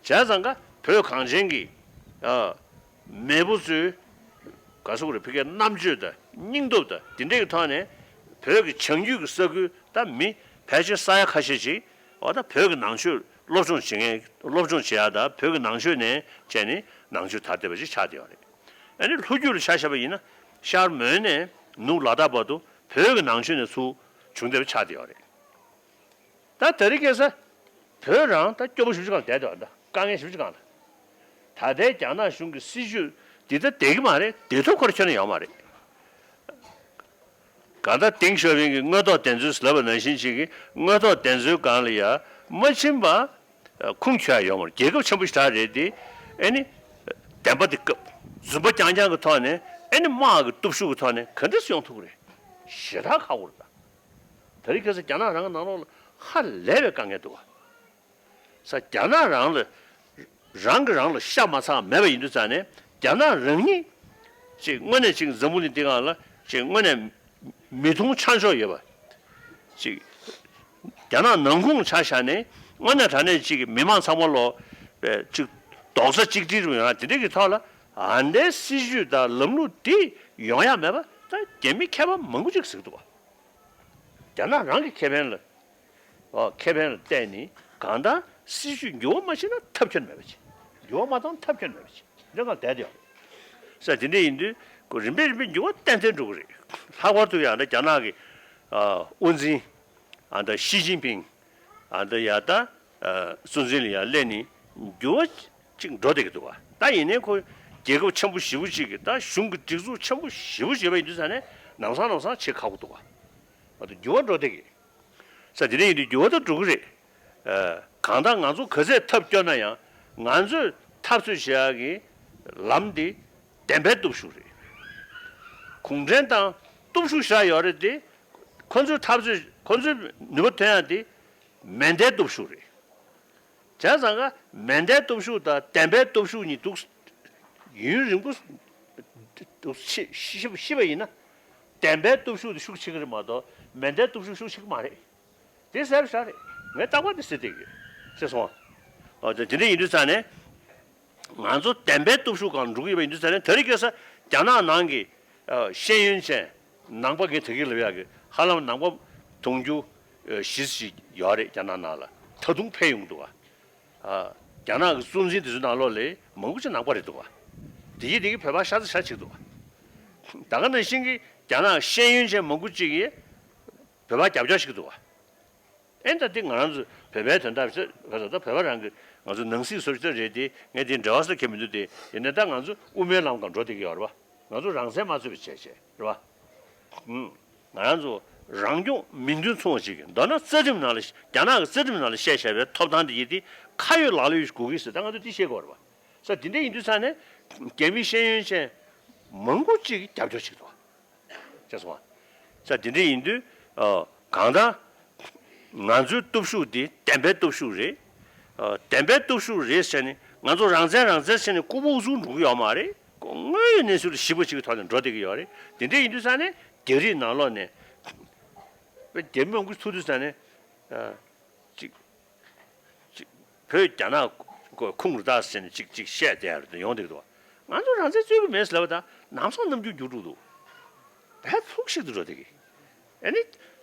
བྱས་ཙང་ཀ་བོད་གངས་ཅན་གྱི་ཨ་མེས་པོ་ཚོའི་ག་སོག་རེད་ཕ་གིའི་རྣམ་དཔྱོད་དང་སྙིང་སྟོབས་དང་དེ་འདྲའི་གི་ཐོག་ནས་བོད་ཀྱི་བྱང་རྒྱུད་ཀྱི་ས་ཁུལ་ད་མི་ཕལ་ཆེར་ས་ཡ་ཁ་ཤས་ཅིག་འོ་ད་བོད་ཀྱི་ནང་ཆོས་སློབ་སྦྱོང་བྱེད་མཁན་སློབ་སྦྱོང་བྱེད་ཡ་ད་བོད་ཀྱི་ནང་ཆོས་ནས་བྱས་ནས་ནང་ཆོས་དར་བསྡད་པ་ཅིག་ཆགས་བསྡད་ཡོད་རེད། ཨ་ནི་ལྷོ་རྒྱུད་ལ་ཆ་བཞག་པ་ཡིན་ན་ཤར་མོན་ནས་ནུབ་ལ་དྭགས་བར་དུ་བོད་ཀྱི་ནང་ཆོས་ནས་ཚུར་བྱུང་བསྡད་པ་ཆགས་བསྡད་ཡོད་རེད། ད་དེ་རིང་ཁ་སང་བོད་རང་ད་སྐྱོ་པོ་ཞེ་པོ་ཅིག་སྒང་ལ་བསྡད་འདུག་ད་དཀའ་ངལ་ཞེ་པོ་ཅིག་སྒང་ལ། ད་ལྟའི་རྒྱ་ནག་གཞུང་གི་སྲིད་བྱུས་འདི་ད་བསྡད་ཀྱི་མ་རེད། བསྡད་ཐུབ་ཁོ་རང་ཁྱོན་ནས་ཡོད་མ་རེད། གང་ལྟར་ཏེང་ཞའོ་ཕིང་གི་དངོས་ཐོག་བདེན་འཚོལ་ཟེར་ལབ་པ་ནང་བཞིན་ཅིག་གི་དངོས་ཐོག་བདེན་འཚོལ་སྒང་ལ་ཡ་མ་ཕྱིན་པ། ཁུངས་འཁྱོལ་ཡ་ཡོད་མ་རེད། རྒྱལ་ཁབ་ཆེན་པོ་ཞིག་ད་རེད་དེ། ཨེ་ནི། བདེན་པ་དེ་སྐབས་རྫུན་པ་རྐྱང་རྐྱང་གི་ཐོག་ནས་ཨེ་ནི་དམག་གི་སྟོབས་ཤུགས་ཀྱི་ཐོག་ནས་ག་འདྲས་སེ་ཡོང་ཐུབ་ཀྱི་རེད། ཞེ་དྲག་ཁག་པོ་རེད་ད། དེ་རིང་ཁ་སང་རྒྱ་ནག་རང་གི་ནང་ལོགས་ལ་ཧ་ལས་པའི་དཀའ་ངལ་འདུག་བ། ས་རྒྱ་ནག་རང་ལ། རང་གིས་རང་ལ་ཤ་མ་ཚ་བ་མེད་པ་ཡིན་དུས་ཙང་ནས་རྒྱ་ནག་རང་ཉིད། ཅིག་དངོས་གནས་ཅིག་འཛམ་བུ་གླིང་འདི་སྒང་ལ་ཅིག་དངོས་གནས་མི་མཐོང་ཆ་འཇོག་ཡོད་པ། ཅིག་རྒྱ་ནག་ནང་ཁོངས་ཆ་བཞག་ནས་དངོས་གནས་དྲང་གནས་ཅིག་གི་མི་མང་ཚང་མ་ལོ། ཅིག་རྡོག་རྩ་གཅིག་སྒྲིལ་རུ་ཡོང་ཡ་དེ་འདྲ་གི་ཐོག་ལ་ཨ་འདའི་སྲིད་བྱུས་དང་ལམ་ལུགས་འདི་ཡོང་ཡ་མེད་པ་ད་རྒྱ་མི་མཁས་པ་མང་པོ་ཅིག་གིས་ཟེར་གྱི་འདུག་བ། རྒྱ་ནག་རང་གི་ཁེ་ཕན་ལ། ཨོ་ཁེ་ཕན་ལ་བལྟས་ནས་གང་ལྟར་སྲིད་བྱུས་འགྱུར་བ་མ་ཕྱིན་ན་ཐབས་ཁྱོན་མེད་པ་ཅིག་འགྱུར་བ་མ་བཏང་ཐབས་ཁྱོན་མེད་པ་ཅིག་འདི་སྒང་བསྡད་དེ་ཡོད། ས་དེ་འདྲ་ཡིན་དུས་ཁོ་རིམ་པས་རིམ་པས་འགྱུར་བ་ཏན་ཏན་འགྲོ་གི་རེད། ལྷག་པར་དུ་ཡང་ན་རྒྱ་ནག་གི་ཨ་དབུ་འཛིན་ཨ་ད་ཞི་ཅིན་ཕིང་ཨ་ད་ཡ་ད་ཨ་སྲིད་འཛིན་ལ་ཡ་སླེབས་ནས་འགྱུར་བ་ཅིག་འགྲོ་བསྡད་ཀྱི་འདུག་བ། ད་ཡིན་ནའི་ཁོ་རྒྱལ་ཁབ་ཆེན་པོ་ཞེ་པོ་ཅིག་གི་ད་གཞུང་གི་སྒྲིག་འཛུགས་ཆེན་པོ་ཞེ་པོ་ཞིག་ཡོད་པ་ཡིན་དུས་ས་ནས་ལམ་སང་ལམ་སང་བྱེད་ཁག་པོ་འདུག་བ། ཨ་ད་འགྱུར་བ་འགྲོ་བསྡད་ཀྱི། ས་དེ་འདྲ་ཡིན་དུས་འགྱུར་བ་ད་འགྲོ་གི་རེད། ཨ་གང་ལྟར་ང་ཚོ་ག་ཚད་ཐབས་སྐྱོ་ན་ཡང་ང་ཚོས་ འཐབ་རྩོད་བྱེད་ཡག་གི་ལམ་འདི་བདེན་པའི་སྟོབས་ཤུགས་རེད། གུང་ཁྲན་ཏང་སྟོབས་ཤུགས་ཞེ་དྲག་ཡོད་རེད་དེ། ཁོ་ཚོའི་འཐབ་རྩོད་ཁོ་ཚོའི་ནུས་པ་ཐོན་ཡག་དེ་མེ་མདའི་སྟོབས་ཤུགས་རེད། བྱས་ཙང་ཀ་མེ་མདའི་སྟོབས་ཤུགས་དང་བདེན་པའི་སྟོབས་ཤུགས་གཉིས་འདུག་ཡུན་རིང་པོ་འདུག་ཤི་ཤི་ཤི་བ་ཡིན་ན། བདེན་པའི་སྟོབས་ཤུགས་དེ་ཤུགས་ཆེ་གི་རེད་མ་གཏོགས་མེ་མདའི་སྟོབས་ཤུགས་ཤུགས་ཆེ་གི་མ་རེད། དེ་གསལ་པོ་ཞིག་རེད། ངས་རྟག་པར་དེ་ཟེར་བསྡད་ཀྱི་ཡོད། ཤེས་སོང་ཨ། ཨོ་དེ་དེ་འདྲ་ཡིན་དུས་ཙང་ནས། ང་ཚོ་བདེན་པའི་སྟོབས་ཤུགས་སྒང་འགྲོ་གི་ཡོད་པ་ཡིན་དུས་ཙང་ནས། དེ་རིང་ཁ་སང་རྒྱ་ནག་ནང་གི་ཨ་ཤེས་ཡོན་ཅན་ནང་པ་ངས་དེ་གས་ལབ་ཡག་གི་ཧ་ལམ་ནང་པ་དུང་ཕྱུར་ཨ་བཞི་ཞིག་ཡོད་རེད། རྒྱ་ནག་ནང་ལ་ད་དུང་ཕེབས་ཡོང་གི་འདུག་ག་ཨ་རྒྱ་ནག་གི་གཙོ་འཛིན་དེ་ཚོའི་ནང་ལོགས་ལ་མང་པོ་ཅིག་ནང་པ་རེད་འདུག་ག་དེ་གིས་དེ་གིས་བོད་པ་ཤ་ཚ་ཤ་ཆེ་གི་འདུག་ག་ད་ག་ནང་བཞིན་གྱི་རྒྱ་ནག་ཤེས་ཡོན་ཅན་མང་པོ་ཅིག་གིས་བོད་པ་རྒྱབ་སྐྱོར་བྱེད་ཀྱི་འདུག་ག་ཨེ་ད་དེ་ང་རང་ཚོ་བོད་པའི་དོན་དག་ཅིག་བོད་ད་ལྟ་བོད་པ་རང་གི་ང་ཚོ་ནང་སྲིད་སོགས་ཅིག་རེད་དེ། ངས་དེ་འབྲེལ་བ་ཟེར་གྱི་མི་འདུག་སྟེ། ཡིན་ནའི་ད་ང་ཚོ་དབུ་མའི་ལམ་སྒང་འགྲོ་བསྡད་ཀྱི་ཡོད་རེད་པ། ང་ཚོ་རང་བཙན་མ་རྩོད་པ་བྱས་བྱས་རེད་པ། ཧུམ། ང་རང་ཚོ་རང་སྐྱོང་མིང་དོན་མཚུངས་པ་ཅིག་གི་མདོར་ན་རྩ་ཁྲིམས་ནང་ལ་རྒྱ་ནག་གི་རྩ་ཁྲིམས་ནང་ལ་བཤད་བཞག་པའི་ཐོབ་ཐང་དེ་ཡིན་དེ་ཁ་ཡོད་ལག་ལེན་ཡོད་དགོས་ཀྱི་ཟེར། ད་ང་ཚོ་དེ་བཤད་དགོས་རེད་པ། ས་དེ་འདྲ་ཡིན་དུས་ཙང་ནས་རྒྱ་མི་ཤེས་ཡོན་ཅན་མང་པོ་ཅིག་གིས་རྒྱབ་སྐྱོར་བྱེད་ཀྱི་འདུག་ཤེས་སོང་ང་། ས་དེ་འདྲ་ཡིན་དུས་ཨ་གང་ལྟར་ང་ཚོའི་སྟོབས་ཤུགས་འདི་བདེན་པའི་སྟོབས་ཤུགས་རེད། ཨ་བདེན་པའི་སྟོབས་ཤུགས་རེད་ཟེར་ནས་ང་ཚོ་རང་བཙན་རང་བཙན་ཟེར་ནས་ལྐུགས་པ་འུ་ཚུགས་འགྲོ་གི་ཡོད་མ་རེད། དངོས་ཡོད་གནས་ཚུལ་ལ་ཞིབ་པོ་ཅིག་གི་ཐོག་ནས་འགྲོ་བསྡད་ཀྱི་ཡོད་རེད། དེ་འདྲ་ཡིན་དུས་ཙང་ནས་རྒྱ་རིགས་ནང་ལོགས་ནས་རྒྱ་མི་མང་པོ་ཐུག་དུས་ཙང་ནས་ཨ་ཅིག་ཅིག་བོད་རྒྱ་ནག་ཁོངས་རུ་ད་ཟེར་ནས་ཅིག་ཅིག་བཤད་བསྡད་ཡ་རེད་ཡོང་བསྡད་ཀྱི་འདུག་ང་ཚོ་རང་བཙན་རྩོད་ཀྱི་མེད་ཟེར་ལབ་པ་དང་ལམ་སང་རྣམ་འགྱུར་འགྱུར་འགྲོ་འདུག་བས་ཐུགས་ཤིག་ཏུ་འགྲོ་བསྡད་ཀྱི། ཨ་ནི་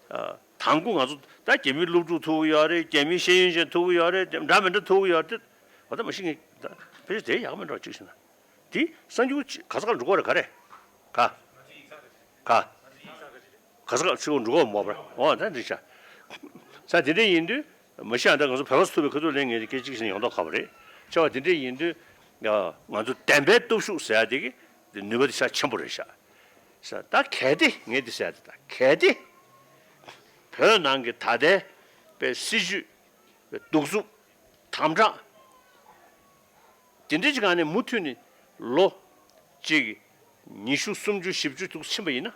ཨ་དང་པོ་ང་ཚོ་ད་རྒྱ་མིའི་སློབ་ཕྲུག་ཐུག་གི་ཡོད་རེད། རྒྱ་མིའི་ཤེས་ཡོན་ཅན་ཐུག་གི་ཡོད་རེད། འདྲ་མི་འདྲ་ཐུག་གི་ཡོད་རེད། འོ་ད་མ་གཞི་ངས་ད་ཕལ་ཆེར་དེ་ཡག་མི་འགྲོ་གཅིག་བྱས་ན། དེ་གསར་འགྱུར་ག་ས་ག་ལ་འགྲོ་གི་རེད། ག་རེ་ག་ག་ག་ས་ག་ལ་ཕྱི་གོ་འགྲོ་གི་མོ་པ། འོ་ད་འགྲིག་ཤག་ས་དེ་འདྲ་ཡིན་དུས་མ་གཞི་ཨ་ད་ང་ཚོ་བོད་པ་ཚོ་ཐུབ་པའི་ཁ་ཐུག་ལེན་ངེས་ཀྱི་སྐད་ཅིག་ཞིག་ཡོང་མདོག་ཁ་པོ་རེད། ཆེ་བ་དེ་འདྲ་ཡིན་དུས་ང་ཚོ་བདེན་པའི་སྟོབས་ཤུགས་ཟེར་ཡ་དེ་གི་དེ་ནུས་པ་དེ་ཤ་ཆེན་པོ་རེད་ཤག་ས་ད་གལ་ཏེ་ངས་དེ་ཟེར་ཡ་དེ་ད་གལ་ཏེ་བོད་ནང་གི་ད་ལྟའི་པའི་སྲིད་བྱུས་པའི་གདུག་རྩུབ་དམ་དྲག་དེ་འདྲ་ཅིག་གང་ནས་མུ་མཐུད་ནས་ལོ་གཅིག་ཉི་ཤུ་སུམ་ཅུ་བཞི་བཅུ་དུ་ཕྱིན་པ་ཡིན་ན།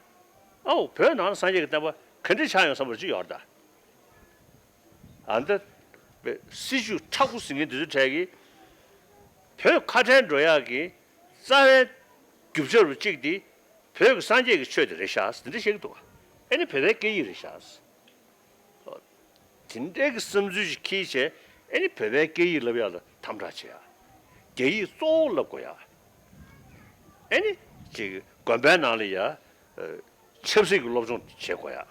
ཨའོ་བོད་ནང་ལ་སངས་རྒྱས་ཀྱི་བསྟན་པ་ག་འདྲ་ཆགས་ཡོང་བསམ་པ་ཅིག་ཡོད་རེད་ད། ཨ་འདི་སྲིད་བྱུས་མཁྲེགས་པོ་ཟིན་མཁན་འདི་ཚོའི་གྲས་ཀྱིས་བོད་ཁ་བྲལ་འགྲོ་ཡག་གི་རྩ་བའི་རྒྱུ་ཆ་རུ་གཅིག་དེ་བོད་ཀྱི་སངས་རྒྱས་ཀྱི་ཆོས་དེ་རེད་ཤག་འདི་འདྲ་བཤད་ཀྱི་འདུག་ཨ་ནི་བོད་པའི་སྐད་ཡིག་རེད་ཤག་དེ་འདྲའི་གི་བསམ་ཚུལ་ཞིག་འཁྱེར་བྱས་ཨ་ནི་བོད་པའི་སྐད་ཡིག་ལབ་ཡག་ལ་དམ་དྲག་བྱེད་ཡག་རྒྱ་ཡིག་གཙོ་བོ་ལབ་དགོས་ཡག་ཨ་ནི་ཅིག་དགོན་པའི་ནང་ལ་ཡ་ཆབ་སྲིད་ཀྱི་སློབ་སྦྱོང་བྱེད་དགོས་ཡག་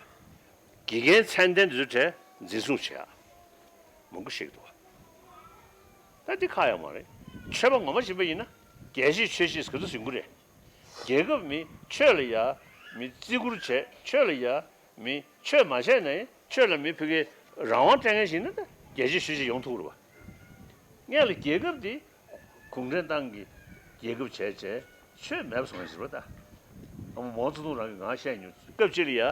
དགེ་རྒན་ཚད་ལྡན་དེ་ཚོའི་གྲས་འཛིན་བཟུང་བྱེད་ཡག་མང་པོ་ཞིག་འདུག་ད་འདི་ཁག་ཡག་མ་རེད། ཆོས་པ་ངོ་མ་ཡིན་པ་ཡིན་ན་རྒྱལ་གཅེས་ཆོས་གཅེས་ག་ཚོད་ཟིན་གི་རེད། རྒྱལ་ཁབ་མི་ཆོས་ལ་ཡ་མི་བརྩི་བཀུར་བྱས། ཆོས་ལ་ཡ་མི་ཆོས་མ་བྱས་ནའི་ཆོས་ལ་མི་ཕ་གིའི་རང་དབང་སྤྲད་མཁན་ཞིག་ན་ད་རྒྱལ་གཅེས་ཆོས་གཅེས་ཡོང་ཐུབ་རེད་པ། སྔོན་ལ་རྒྱལ་ཁབ་འདི་གུང་ཁྲན་ཏང་གི་རྒྱལ་ཁབ་བྱས་བྱས་ཆོས་མེད་པ་བཟོ་མཁན་ཞིག་རེད་པ་ད། ཨ་མ་མའོ་ཙེ་ཏུང་རང་གིས་ང་བཤད་མྱོང་། སྐབས་གཅིག་ལ་ཡ་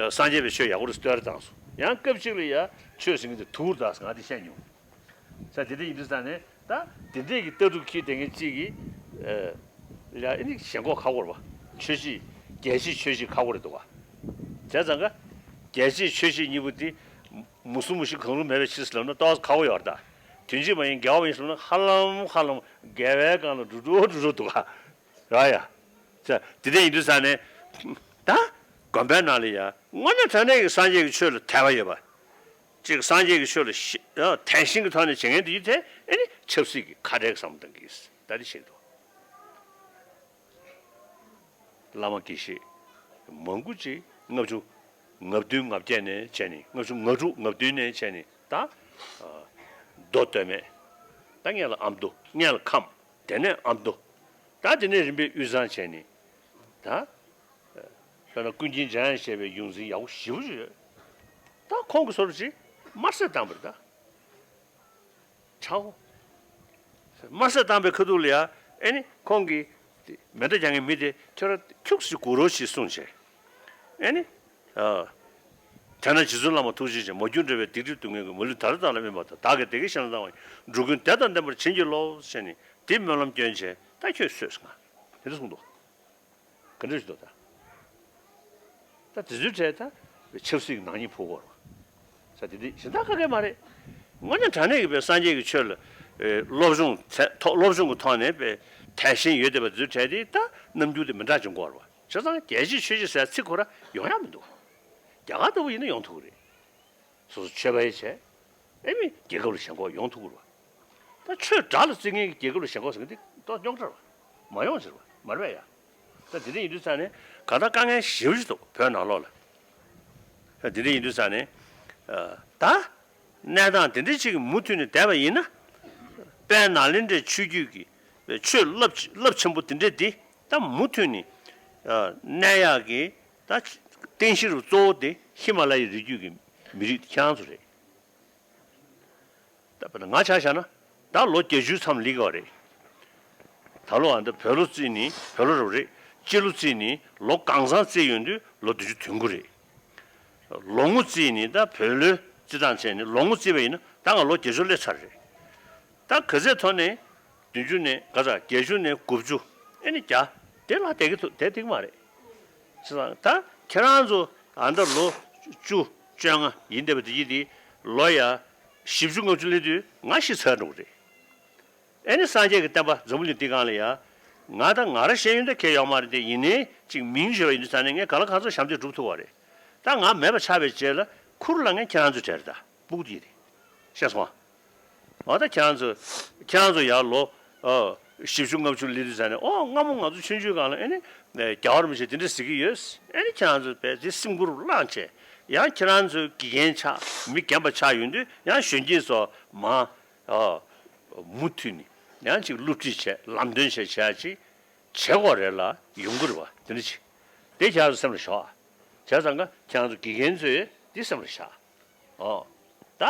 སངས་རྒྱས་པའི་ཆོས་ཡག་པོ་རེད་ཟེར་བསྟོད་ར་བཏང་སོང་། ཡང་སྐབས་གཅིག་ལ་ཡ་ཆོས་ཟེར་མཁན་དེ་དུག་རེད་ད་ཟེར་ང་དེ་བཤད་མྱོང་། ས་དེ་འདྲ་ཡིན་དུས་ས་ནས་ད་དེ་འདྲས་ཀྱི་ལྟ་གྲུབ་འཁྱེར་བསྡད་མཁན་གཅིག་གིས་ཨ་ལ་ཨ་ནི་ཞེན་ཁོག་ཁ་པོ་རེད་པ། ཆོས་གཅེས་རྒྱལ་གཅེས་ཆོས་གཅེས་ཁ་པོ་རེད་འདུག་པ། བྱས་ཙང་ཀ་རྒྱལ་གཅེས་ཆོས་གཅེས་གཉིས་པོ་དེ་མུ་གསུམ་མུ་བཞི་གང་རུང་མེད་པའི་ཕྱིར་ཟེར་ལབ་ན་ཏོག་ཙམ་ཁག་པོ་ཡོད་རེད་ད། དོན་གཅིག་མ་ཡིན་འགལ་བ་མ་ཡིན་ཟེར་ལབ་ན་ཧ་ལམ་ཧ་ལམ་འགལ་བའི་སྒང་ལ་འགྲོ་འགྲོ་འགྲོ་འགྲོ་འདུག་ག་ར་ཡ། ཙ་དེ་འདྲ་ཡིན་དུས་ས་ནས་ད་དགོན་པའི་ནང་ལ་ཡ་དངོས་གནས་དྲང་གནས་ཀྱི་སངས་རྒྱས་ཀྱི་ཆོས་ལ་དད་པ་ཡོད་པ། གཅིག་སངས་རྒྱས་ཀྱི་ཆོས་ལ་ཤི་ཨ་དད་ཞེན་གྱི་ཐོག་ནས་བྱེད་མཁན་དེ་ཡིན་ཚེ་ཨ་ནི་ཆབ་སྲིད་ཀྱི་ཁ་བྲལ་གྱི་བསམ་བློ་གཏང་གི་ཡིན། ད་དེ་བཤད་འདུག་བླ་མ་དགེ་བཤེས་མང་པོ་ཅིག་ལྔ་བཅུ་ང་བདུན་ང་བརྒྱད་ནས་བྱས་ནས་ལྔ་བཅུ་ང་དྲུག་ང་བདུན་ནས་བྱས་ནས་ད་ཨ་མདོ་སྟོད་སྨད། ད་སྔོན་ལ་ཨ་མདོ་སྔོན་ལ་ཁམས། དེ་ནས་ཨ་མདོ། ད་དེ་ནས་རིམ་པས་དབུས་གཙང་བྱས་ནས་ད་ཨ་དཔེར་ན་ཀུན་མཁྱེན་འཇམ་དབྱངས་བཞད་པའི་ཡོངས་འཛིན་ཡག་པོ་ཞེ་པོ་ཅིག་ཡོད། ད་ཁོང་གི་སོར་ཅིག་དམར་གསོད་བཏང་བ་རེད་ད། ཆའོ། དམར་གསོད་བཏང་པའི་ཁ་ཐུག་ལ་ཡ་ཨེ་ནི་ཁོང་གིས་མེ་མདའ་རྒྱག་མཁན་མི་དེ་ཁྱོད་རང་ཁྱུག་ཙམ་སྒུག་རོགས་ཞེས་གསུངས་བྱས། ཨེ་ནི། ཨ། དེས་ན་རྗེ་བཙུན་བླ་མ་ཐུགས་རྗེ་ཆེ། མ་གྱུར་འབྲེལ་བའི་སྡིག་སྒྲིབ་སྡུག་བསྔལ་ཀུན། མ་ལུས་ད་ལྟ་བདག་ལ་སྨིན་པ་དང་། བདག་གིས་བདེ་སྐྱིད་གཞན་ལ་བཏང་བ་ཡིན། འགྲོ་ཀུན་བདེ་དང་ལྡན་པར་བྱིན་གྱིས་རློབས་ཟེར་ནས་ དེ་སྨོན་ལམ་སྐྱོན་བྱས་ད་ཁྱོད་གསོས་སོང་ང་། དེ་འདྲ་གསུངས་འདུག་ག་འདྲ་ཞིག་འདུག་ད། ད་དེ་ཚོའི་གྲས་ད་ཆབ་སྲིད་ཀྱི་ནག་ཉེས་ཕོག་གོ་རེད་བ། ས་དེ་འདི་གཞན་དག་ག་གེ་མ་རེད། དངོས་གནས་དྲང་གནས་ཀྱི་པའི་སངས་རྒྱས་ཀྱི་ཆོས་ལ་ཨེ་སློབ་སྦྱོང་ཚད་ཐོག་སློབ་སྦྱོང་གི་ཐོག་ནས་པའི་དད་ཞེན་ཡོད་བསྡད་པ་དེ་ཚོའི་གྲས་དེ་ད་རྣམ་འགྱུར་དེ་མི་འདྲ་བྱུང་གོ་རེད་བ། བྱས་ཙང་རྒྱལ་གཅེས་ཆོས་གཅེས་ཟེར་ཚིག་ཁོ་ར་ཡོང་ཡག་མི་འདུག་རྒྱ་གར་ལྟ་བུ་ཡིན་ན་ཡོང་ཐུབ་ཀྱི་རེད། སོ་སོ་ཆོས་པ་ཡིན་བྱས། ཨེ་མི་རྒྱལ་ཁབ་ལ་ཞེན་ཁོག་ཡོང་ཐུབ་ཀྱི་རེད་བ། ད་ཆོས་དགྲ་ལ་བརྩི་མཁན་གྱི་རྒྱལ་ཁབ་ལ་ཞེན་ཁོག་ཟེར་མཁན་དེ་ཏོག་རྙོག་དྲ་རེད་བ། མ་ཡོང་ཟེར་བ་མ་རེད་པས་ཡ། ད་དེ་འདྲ་ཡིན་དུས་ཙང་ནས་གང་ལྟར་དཀའ་ངལ་ཞེ་པོ་ཅིག་འདུག་བོད་ནང་ལོགས་ལ། ད་དེ་འདྲ་ཡིན་དུས་ཙང་ནས་ད་གནས་སྟངས་དེ་འདྲ་ཅིག་མུ་མཐུད་ནས་བསྡད་པ་ཡིན་ན། དཔལ་ནཱ་ལེནྡྲའི་ཆོས་བརྒྱུད་ཀྱི་ཆོས་རླབས་རླབས་ཆེན་པོ་དེ་འདྲ་འདི་ད་མུ་མཐུད་ནས་གནས་ཡག་གི་ད་རྟེན་གཞི་རུ་གཙོ་བོ་དེ་ཧི་མ་ལ་ཡའི་རི་རྒྱུད་ཀྱི་མི་རིགས་ཁྱེད་རང་ཚོ་རེད། ད་དཔེར་ན་ང་ཆ་བཞག་ན་ད་ལོ་བརྒྱད་ཅུའི་མཚམས་སླེབས་ཀྱི་ཡོད་རེད། ད་ལོ་ཨ་འདི་བོད་ལོ་བརྩིས་ནས་བོད་ལོ་རབ་རེད། སྤྱི་ལོ་བརྩིས་ནས་ལོ་གང་བཟང་བརྩིས་ཡོང་དུས་ལོ་བདུན་ཅུ་དོན་དགུ་རེད། ལོ་ངོ་བརྩིས་ནས་ད་བོད་ལོའི་བརྩི་སྟངས་བྱས་ནས་ལོ་ངོ་བརྩིས་པ་ཡིན་ན་ད་ང་ལོ་བརྒྱད་ཅུ་སླེབས་ཚར་རེད། ད་ག་ཚད་ཐོག་ནས་བདུན་ཅུ་ནས་ག་ཚ་བརྒྱད་ཅུ་ནས་དགུ་བཅུ་ཨེ་ནི་བརྒྱ་དེ་ལ་བསྡད་ཀྱི་ཐུབ་བསྡད་ཐུབ་ཀྱི་མ་རེད། བྱས་ཙང་ད་ཁྱེད་རང་ཚོ་ཨ་འདི་ལོ་བཅུ་བཅོ་ལྔ་ཡིན་བསྡད་པ་དེ་ཡིན་དེ་ལོ་ཡ་བཞི་བཅུ་ལྔ་བཅུ་སླེབས་དུས་ང་ཤི་ཚར་འགྲོ་གི་རེད། ཨེ་ནི་སངས་རྒྱས་ཀྱི་བསྟན་པ་འཛམ་བུ་གླིང་འདི་སྒང་ལ་ཡ། ང་དང་ང་རང་ཤེས་ཡོན་དེ་གལ་ཡོད་མ་རེད་དེ་ཡིན་ནའི་ཅིག་མིང་བརྗོད་པ་ཡིན་དུས་ཙང་ནས་ངས་ག་ལ་གང་འཚམ་ཞབས་འདེགས་སྒྲུབ་ཐུབ་པ་རེད། ད་ང་མེད་པ་ཆགས་པའི་རྗེས་ལ་ཁུར་ལ་ངས་ཁྱེད་རང་ཚོའི་གྲས་རེད་ད་སྤུ་གུ་དེ་རེད། ཤེས་སོང་ཨ། འོ་ད་ཁྱེད་རང་ཚོ་ཁྱེད་རང་ཚོ་ཡར་ལོ་ཨ་བཞི་བཅུ་ལྔ་བཅུ་སླེབས་དུས་ཙང་ནས་ཨོ་སྔ་མོ་ང་ཚོ་ཆུང་ཆུང་སྒང་ལ་ཨེ་ནི་རྒྱལ་བ་རིན་པོ་ཆེ་དེ་འདྲ་ཟེར་གྱི་ཡོད། ཨེ་ནི་ཁྱེད་རང་ཚོ་བས་དེ་སེམས་ཁུར་བླངས་བྱས་ཡང་ཁྱེད་རང་ཚོ་དགེ་རྒན་ཆགས་མི་རྒན་པ་ཆགས་ཡོང་དུས་ཡང་གཞོན་སྐྱེས་ཚོ་མ། ཨ། མུ་མཐུད་ནས་ཡང་ཅིག་བསླུ་བྲིད་བྱས་ལམ་སྟོན་བྱས་བྱས་ཅིག་བྱེད་དགོས་རེད་ལ་ཡོང་གི་རེད་བ་དེ་འདྲ་ཅིག་དེ་ཁྱེད་རང་ཚོ་སེམས་ལ་བཞག་ཨ། བྱས་ཙང་ཀ་ཁྱེད་རང་ཚོ་དགེ་རྒན་ཚོས་འདི་སེམས་ལ་བཞག་ཨོ། ད་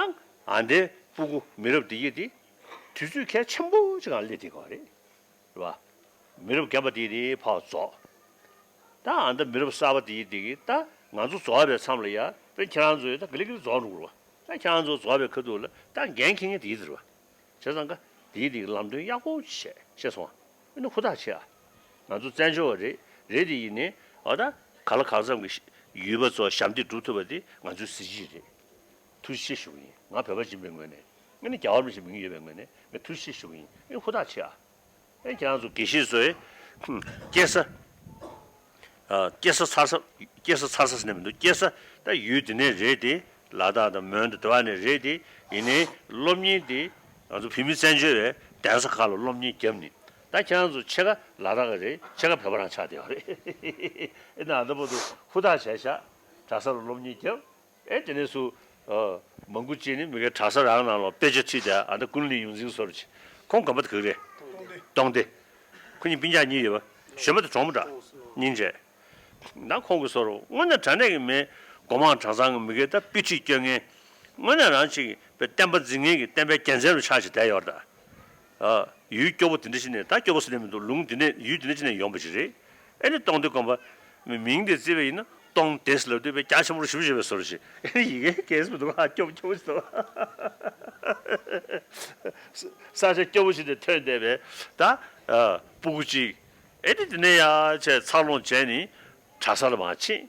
ཨ་འདའི་སྤུ་གུ་མི་རབས་འདི་ཡི་དེ་དུས་ཚོད་གལ་ཆེན་པོ་ཅིག་གང་སླེབས་བསྡད་ཀྱི་ཡོད་རེད། རེད་བ། མི་རབས་རྒན་པ་དེ་དེ་ཕར་རྫོགས། ད་ཨ་ད་མི་རབས་གསར་པ་དེ་དེ་གི་ད་ང་ཚོ་རྫོགས་པའི་མཚམས་ལ་ཡ་དཔེ་ཁྱེད་རང་ཚོས་ད་ག་ལེ་ག་ལེ་རྫོགས་འགྲོ་གི་རེད་བ། ད་ཁྱེད་རང་ཚོ་རྫོགས་པའི་ཁ་ཐུག་ལ་ད་འགན་འཁྱེར་མཁན་དེ་དེ་རེད་བ། བྱས་ཙང་ཀ་དེ་དེ་གི་ལམ་སྟོན་ཡག་པོ་བྱས་ཤེས་སོང་ཨ། ཨ་ནི་ཧུར་ཐག་བྱེད་ཨ། ང་ཚོ་བཙན་བྱོལ་བ་རེད་རེད་དེ་ཡིན་ནའི་ཨ་ད་ག་ལ་གང་འཚམ་གི་ཡུལ་པ་ཚོ་ཞབས་འདེགས་སྒྲུབ་ཐུབ་པ་དེ་ང་ཚོའི་གཟི་བརྗིད་རེད། ཐུགས་རྗེ་ཆེ་ཞུ་གི་ཡིན། ང་བོད་པ་སྦྱིན་པའི་ངོས་ནས་ཨ་ནི་རྒྱལ་བ་རིན་པོ་ཆེ་མིང་ཡོད་པའི་ངོས་ནས་ངས་ཐུགས་རྗེ་ཆེ་ཞུ་གི་ཡིན། ཨེ་ཧུར་ཐག་བྱེད་ཨ། ཨེ་ཁྱེད་རང་ཚོ་དགེ་བཤེས་ཚོས་སྐྱེ་ས་ཨ་སྐྱེ་ས་ཚར་ས་སྐྱེ་ས་ཚར་ས་ཟེར་ནས་མི་འདུག་སྐྱེ་ས་ད་ཡུལ་འདི་ནས་རེད་དེ། ལ་དྭགས་དང་མོན་དང་དེ་བ་ནས་རེད་དེ། ཡིན་ནའི་སློབ་གཉེར་དེ་ང་ཚོ་བོད་མི་བཙན་བྱོལ་བའི་གདན་ས་ཁག་ལ་སློབ་གཉེར་བརྒྱབ་ནས་ད་ཁྱེད་རང་ཚོ་ཕྱེད་ཀ་ལ་དྭགས་ཀ་རེད། ཕྱེད་ཀ་བོད་པ་རང་ཆགས་བསྡད་ཡོད་རེད། ཨེ་ན་ཨ་ད་བར་དུ་ཧུར་ཐག་བྱས་ཤག་གྲྭ་ས་ལ་སློབ་གཉེར་བརྒྱབ། ཨེ་དེ་ནས་སུ་ཨ་མང་པོ་ཅིག་ནི་མི་སྒེར་གྲྭ་ས་རང་ནང་ལ་དཔེ་ཆ་ཁྲིད་དེ་ཨ་ད་ཀུན་ལེགས་ཡོངས་འཛིན་ཟེར་བ་ཅིག་ཁོང་དགོན་པ་དེ་ག་རེད། སྟོང་སྡེ། ཁོ་གཉིས་སྤུན་ཀྱག་གཉིས་ཡོད་པ། གཞོན་པ་དེ་གྲོགས་མོ་འདྲ། སྙིང་རྗེ། ད་ཁོང་གི་སོ་རུ་དངོས་གནས་དྲང་གནས་ཀྱི་མི་སྒོ་མང་གྲྭ་ཚང་གི་མི་སྒེར་ད་དཔེ་ཁྲིད་སྐྱོན་མཁན། དངོས་གནས་རང་ཅིག་པའི་བསྟན་པ་འཛིན་མཁན་གྱི་བསྟན་པའི་རྒྱལ་མཚན་རུ་ཆགས་ཤིག་བསྡད་ཡོད་རེད་ད། ཨ་ཡུལ་སྐྱོ་པོ་དེ་འདྲ་ཞིག་ནས་ད་སྐྱོ་པོ་ཟེར་ནས་མི་འདུག་ལུང་འདི་ནས་ཡུལ་འདི་འདྲ་ཞིག་ནས་ཡོང་པ་ཞིག་རེད། ཨེ་ནི་སྟོང་སྡེ་དགོན་པ། མི་མིང་དེ་བརྩིས་པ་ཡིན་ན་སྟོང་སྡེ་ཟེར་ལབ་དུས་པའི་རྒྱ་ཆེན་པོ་རུ་ཞིབ་ཞིབ་པའི་སོར་ཞིག་ཨེ་ནི་ཡི་གེ་གས་མི་འདུག་ཨ་སྐྱོ་པོ་སྐྱོ་པོ་ཞིག་འདུག་ས་ཆ་སྐྱོ་པོ་ཞིག་ནས་ཐོན་བསྡད་པའི་ད་ཨ་སྤུ་གུ་གཅིག་ཨེ་ནི་དེ་ནས་ཡ་ཆེ་འཚར་ལོངས་བྱས་ནས་གྲྭ་ས་ལ་མར་ཕྱིན།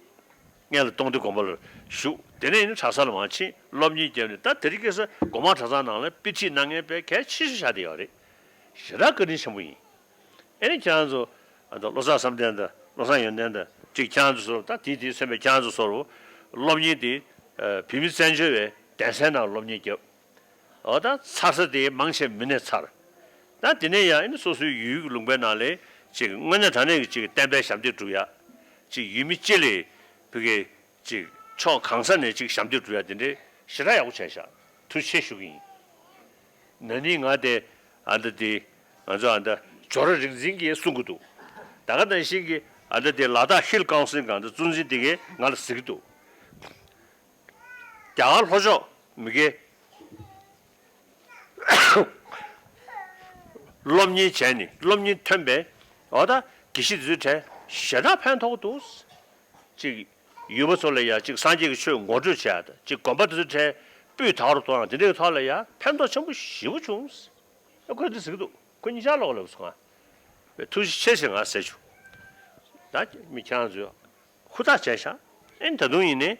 སྔོན་ལ་སྟོང་སྡེ་དགོན་པ་ལ་བཞུགས། དེ་ནས་ཡིན་ན་གྲྭ་ས་ལ་མར་ཕྱིན་སློབ་གཉེར་བརྒྱབ་ནས་ད་དེ་རིང་ཁ་སང་སྒོ་མང་གྲྭ་ཚང་ནང་ལ་དཔེ་ཁྲིད་གནང་མཁན་དཔེ་གལ་ཆེ་ཤོས་ཆགས་བསྡད་ཡོད་རེད། ཞེ་དྲག་བཀའ་དྲིན་ཆེན་པོ་ཡིན། ཨེ་ནི་ཁྱེད་རང་ཚོ་ཨ་ད་བློ་བཟང་བསམ་གཏན་དང་བློ་བཟང་ཡོན་ཏན་དང་གཅིག་ཁྱེད་རང་ཚོ་ཚོར་ད་དེ་དེ་མཚོན་པའི་ཁྱེད་རང་ཚོ་ཚོར་སློབ་གཉེར་དེ་བོད་མི་བཙན་བྱོལ་བའི་གདན་སའི་ནང་སློབ་གཉེར་བརྒྱབ། འོ་ད་ཚར་ས་དེ་མང་ཆེ་མི་ནས་ཚར། ད་དེ་ནས་ཡང་ཨེ་ནི་སོ་སོའི་ཡུལ་གྱི་ལུང་པའི་ནང་ལས་ཅིག་དངོས་གནས་དྲང་གནས་ཀྱི་ཅིག་བསྟན་པའི་ཞབས་འདེགས་སྒྲུབ་ཡ། ཅིག་ཡུལ་མི་སྤྱི་ལས་བུ་གའི་ཅིག་ཕྱོགས་གང་ས་ནས་ཅིག་ཞབས་འདེགས་སྒྲུབ་ཡ་དེ་འདྲའི་ཞེ་དྲག་ཡག་པོ་བྱས་ཤག་ཐུགས་རྗེ་ཆེ་ཞུ་གི་ཡིན། ན་ནིང་ང་དེ་ཨ་འདི་དེ་ང་ཚོ་ཨ་འདི་ཇོ་ར་རིག་འཛིན་གྱིས་གསུང་གི་འདུག་ད་ག་ནང་བཞིན་གྱི་ཨ་འདི་དེ་ལ་དྭགས་ཧིལ་ཀའུན་སིལ་གང་དེ་གཙོ་འཛིན་དེ་གས་ང་ལ་ཟེར་གི་འདུག་རྒྱ་གར་ལྷོ་ཕྱོགས་མི་སྒེར་སློབ་གཉེར་བྱས་ནས་སློབ་གཉེར་ཐོན་པའི་འོ་ད་དགེ་བཤེས་དེ་ཚོའི་གྲས་ཞེ་དྲག་ཕན་ཐོགས་འདུག་ཅིག་ཡུལ་པ་ཚོ་ལ་ཡ་ཅིག་སངས་རྒྱས་ཀྱི་ཆོས་ངོ་སྤྲོད་བྱས་ཡ་ད་ཅིག་དགོན་པ་དེ་ཚོའི་གྲས་སྤུས་དག་རུ་གཏོང་ཡ་དེ་འདྲའི་ཐོག་ལ་ཡ་ཕན་ཐོགས་ཆེན་པོ་ཞེ་པོ་བྱུང་། ཨ་ཁོས་འདི་ཟེར་གི་འདུག་ཁོ་གཉིས་ཆར་ལོག་ལབ་སོང་ང་། ཐུགས་རྗེ་ཆེ་ཞེས་ང་ཟེར་བྱུང་། ད་མི་ཁྱེད་རང་ཚོས་ཧུར་ཐག་བྱས་ཤག་ཨེ་ནི་ད་དུང་ཡིན་ནའི།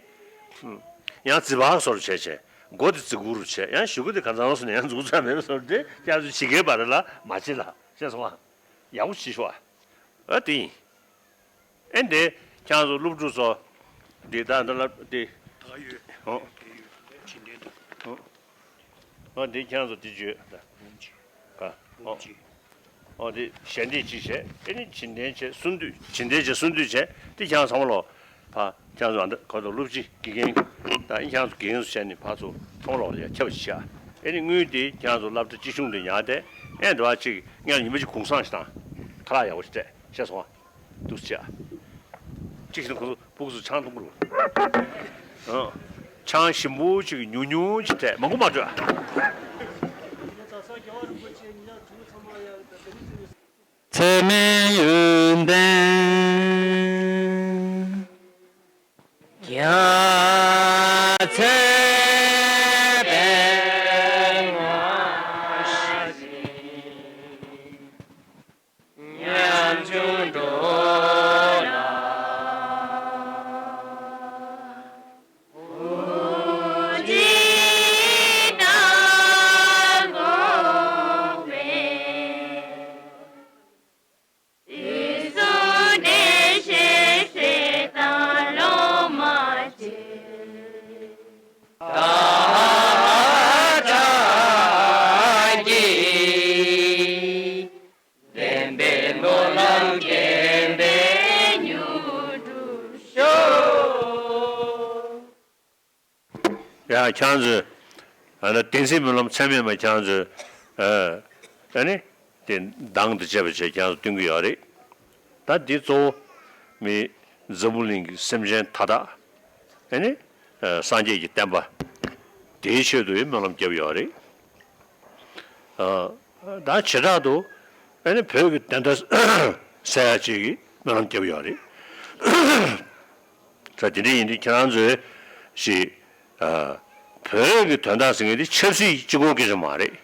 ཡང་རྫི་བག་བཟོ་རུ་བྱས་བྱས། མགོ་དེ་རྫི་གུ་རུ་བྱས། ཡང་གཞུ་གུ་དེ་གང་ཚང་སོང་ནས་ཡང་རྫི་གུ་ཚང་མེད་པ་བཟོ་རུ་དེ་ཁྱེད་རང་ཚོས་ཇི་སྐད་པ་རེ་ལ་མ་བྱེད་ལ་ཤེས་སོང་ང་། ཡག་པོ་བྱེད་ཤོག་ཨ་དེ་ཡིན། ཨེ་འདི་ཁྱེད་རང་ཚོ་སློབ་ཕྲུག་ཚོ་འདི་ད་འདི་ལ་འདི། ད་ཡོད། ཨོ། དེ་ཡོད། དྲིན་ལན་འདུག་ཨོ། ཨོ་འདི་ཁྱེད་རང་ཚོ་འདི་བརྗོད་ད། ལོ་གཅིག་ཨ། ལོ་ཨོ། གཅིག་ཨོ་འདི་ཞལ་འདེབས་གཅིག་བྱས། ཨེ་ནི་དྲིན་ལན་བྱས་གསུང་དུས་དྲིན་ལན་བྱས་གསུང་དུས་བྱས་འདི་ཁྱེད་རང་ཚང་མ་ལོ། ཕ་ཁྱེད་རང་ཚོ་ཨ་འདི་ག་དུ་སློབ་སྤྱི་དགེ་རྒན་ད་ཨེ་ཁྱེད་རང་ཚོ་དགེ་རྒན་ཚོ་བྱས་ནས་ཕ་ཚོ་ཚང་མ་ལོ་ལ་ཡ་ཁྱབ་བྱས། ཨེ་ནི་དངུལ་དེ་ཁྱེད་རང་ཚོ་སློབ་གྲྭ་སྤྱི་གཞུང་དུ་ཉར་ཏེ་ཨེ་འདི་བ་གཅིག་སྔོན་ལ་ཉི་མ་གཅིག་གུང་སེང་ཞིག་དང་ཁ་ལག་ཡག་པོ་ཞིག་སྤྲད་ཤེས་སོང་ཨ། འདུག་སེ་བྱས། གཅིག་བྱས་ན་ཁོ་ཚོ་སྤུ་གུ་ཚོ་ཆང་འཐུང་གི་རེད། ཨང་། ཆང་ཞིམ་པོ་ཅིག་ཉུང་ཉུང་ཅིག་སྤྲད་མང་པོ་མ་སྤྲོད། ཚད་མེད་ཡོན་ཏན་རྒྱ་ཚད་པའི་ངོ་ཤེས། ཉམ་ཆུང་འགྲོ་ལ། འུ་ཅི་ལྟ་དགོས་པས། དུས་གསུམ་བདེ་གཤེགས་སྲས་དང་སློབ་མ་བཅས། བདག་ཅག་གི་བདེན་པའི་སྨོན་ལམ་རྒྱས་པའི་མྱུར་འགྲུབ་ཤོག་ཡ་ཁྱེད་རང་ཚོས་ཨ་ནི་བདེན་ཚིག་སྨོན་ལམ་ཚད་མེད་མ་ཁྱེད་རང་ཚོས་ཨ་ཨ་ནི་དེ་གདངས་དང་བཅས་པ་བྱས་ཁྱེད་རང་ཚོ་སྟོན་གྱི་ཡོད་རེད། ད་འདི་གཙོ་བོ་མི་འཛམ་བུ་གླིང་གི་སེམས་ཅན་མཐའ་དག་ཨ་ནི་ཨ་སངས་རྒྱས་ཀྱི་བསྟན་པ་དེའི་ཆེད་དུ་སྨོན་ལམ་བརྒྱབ་ཡོད་རེད། ཨ་ད་བྱེ་བྲག་ཏུ་ཨ་ནི་བོད་ཀྱི་བདེན་མཐའ་གསལ་ཡག་ཅིག་གི་སྨོན་ལམ་བརྒྱབ་ཡོད་རེད། ད་དེ་འདྲ་ཡིན་དུས་ཁྱེད་རང་ཚོས་ཞིག་ཨ་བོད་ཀྱི་དོན་དག་ཟེར་མཁན་དེ་ཆབ་སྲིད་གཅིག་པོ་སྐད་ཆ་མ་རེད།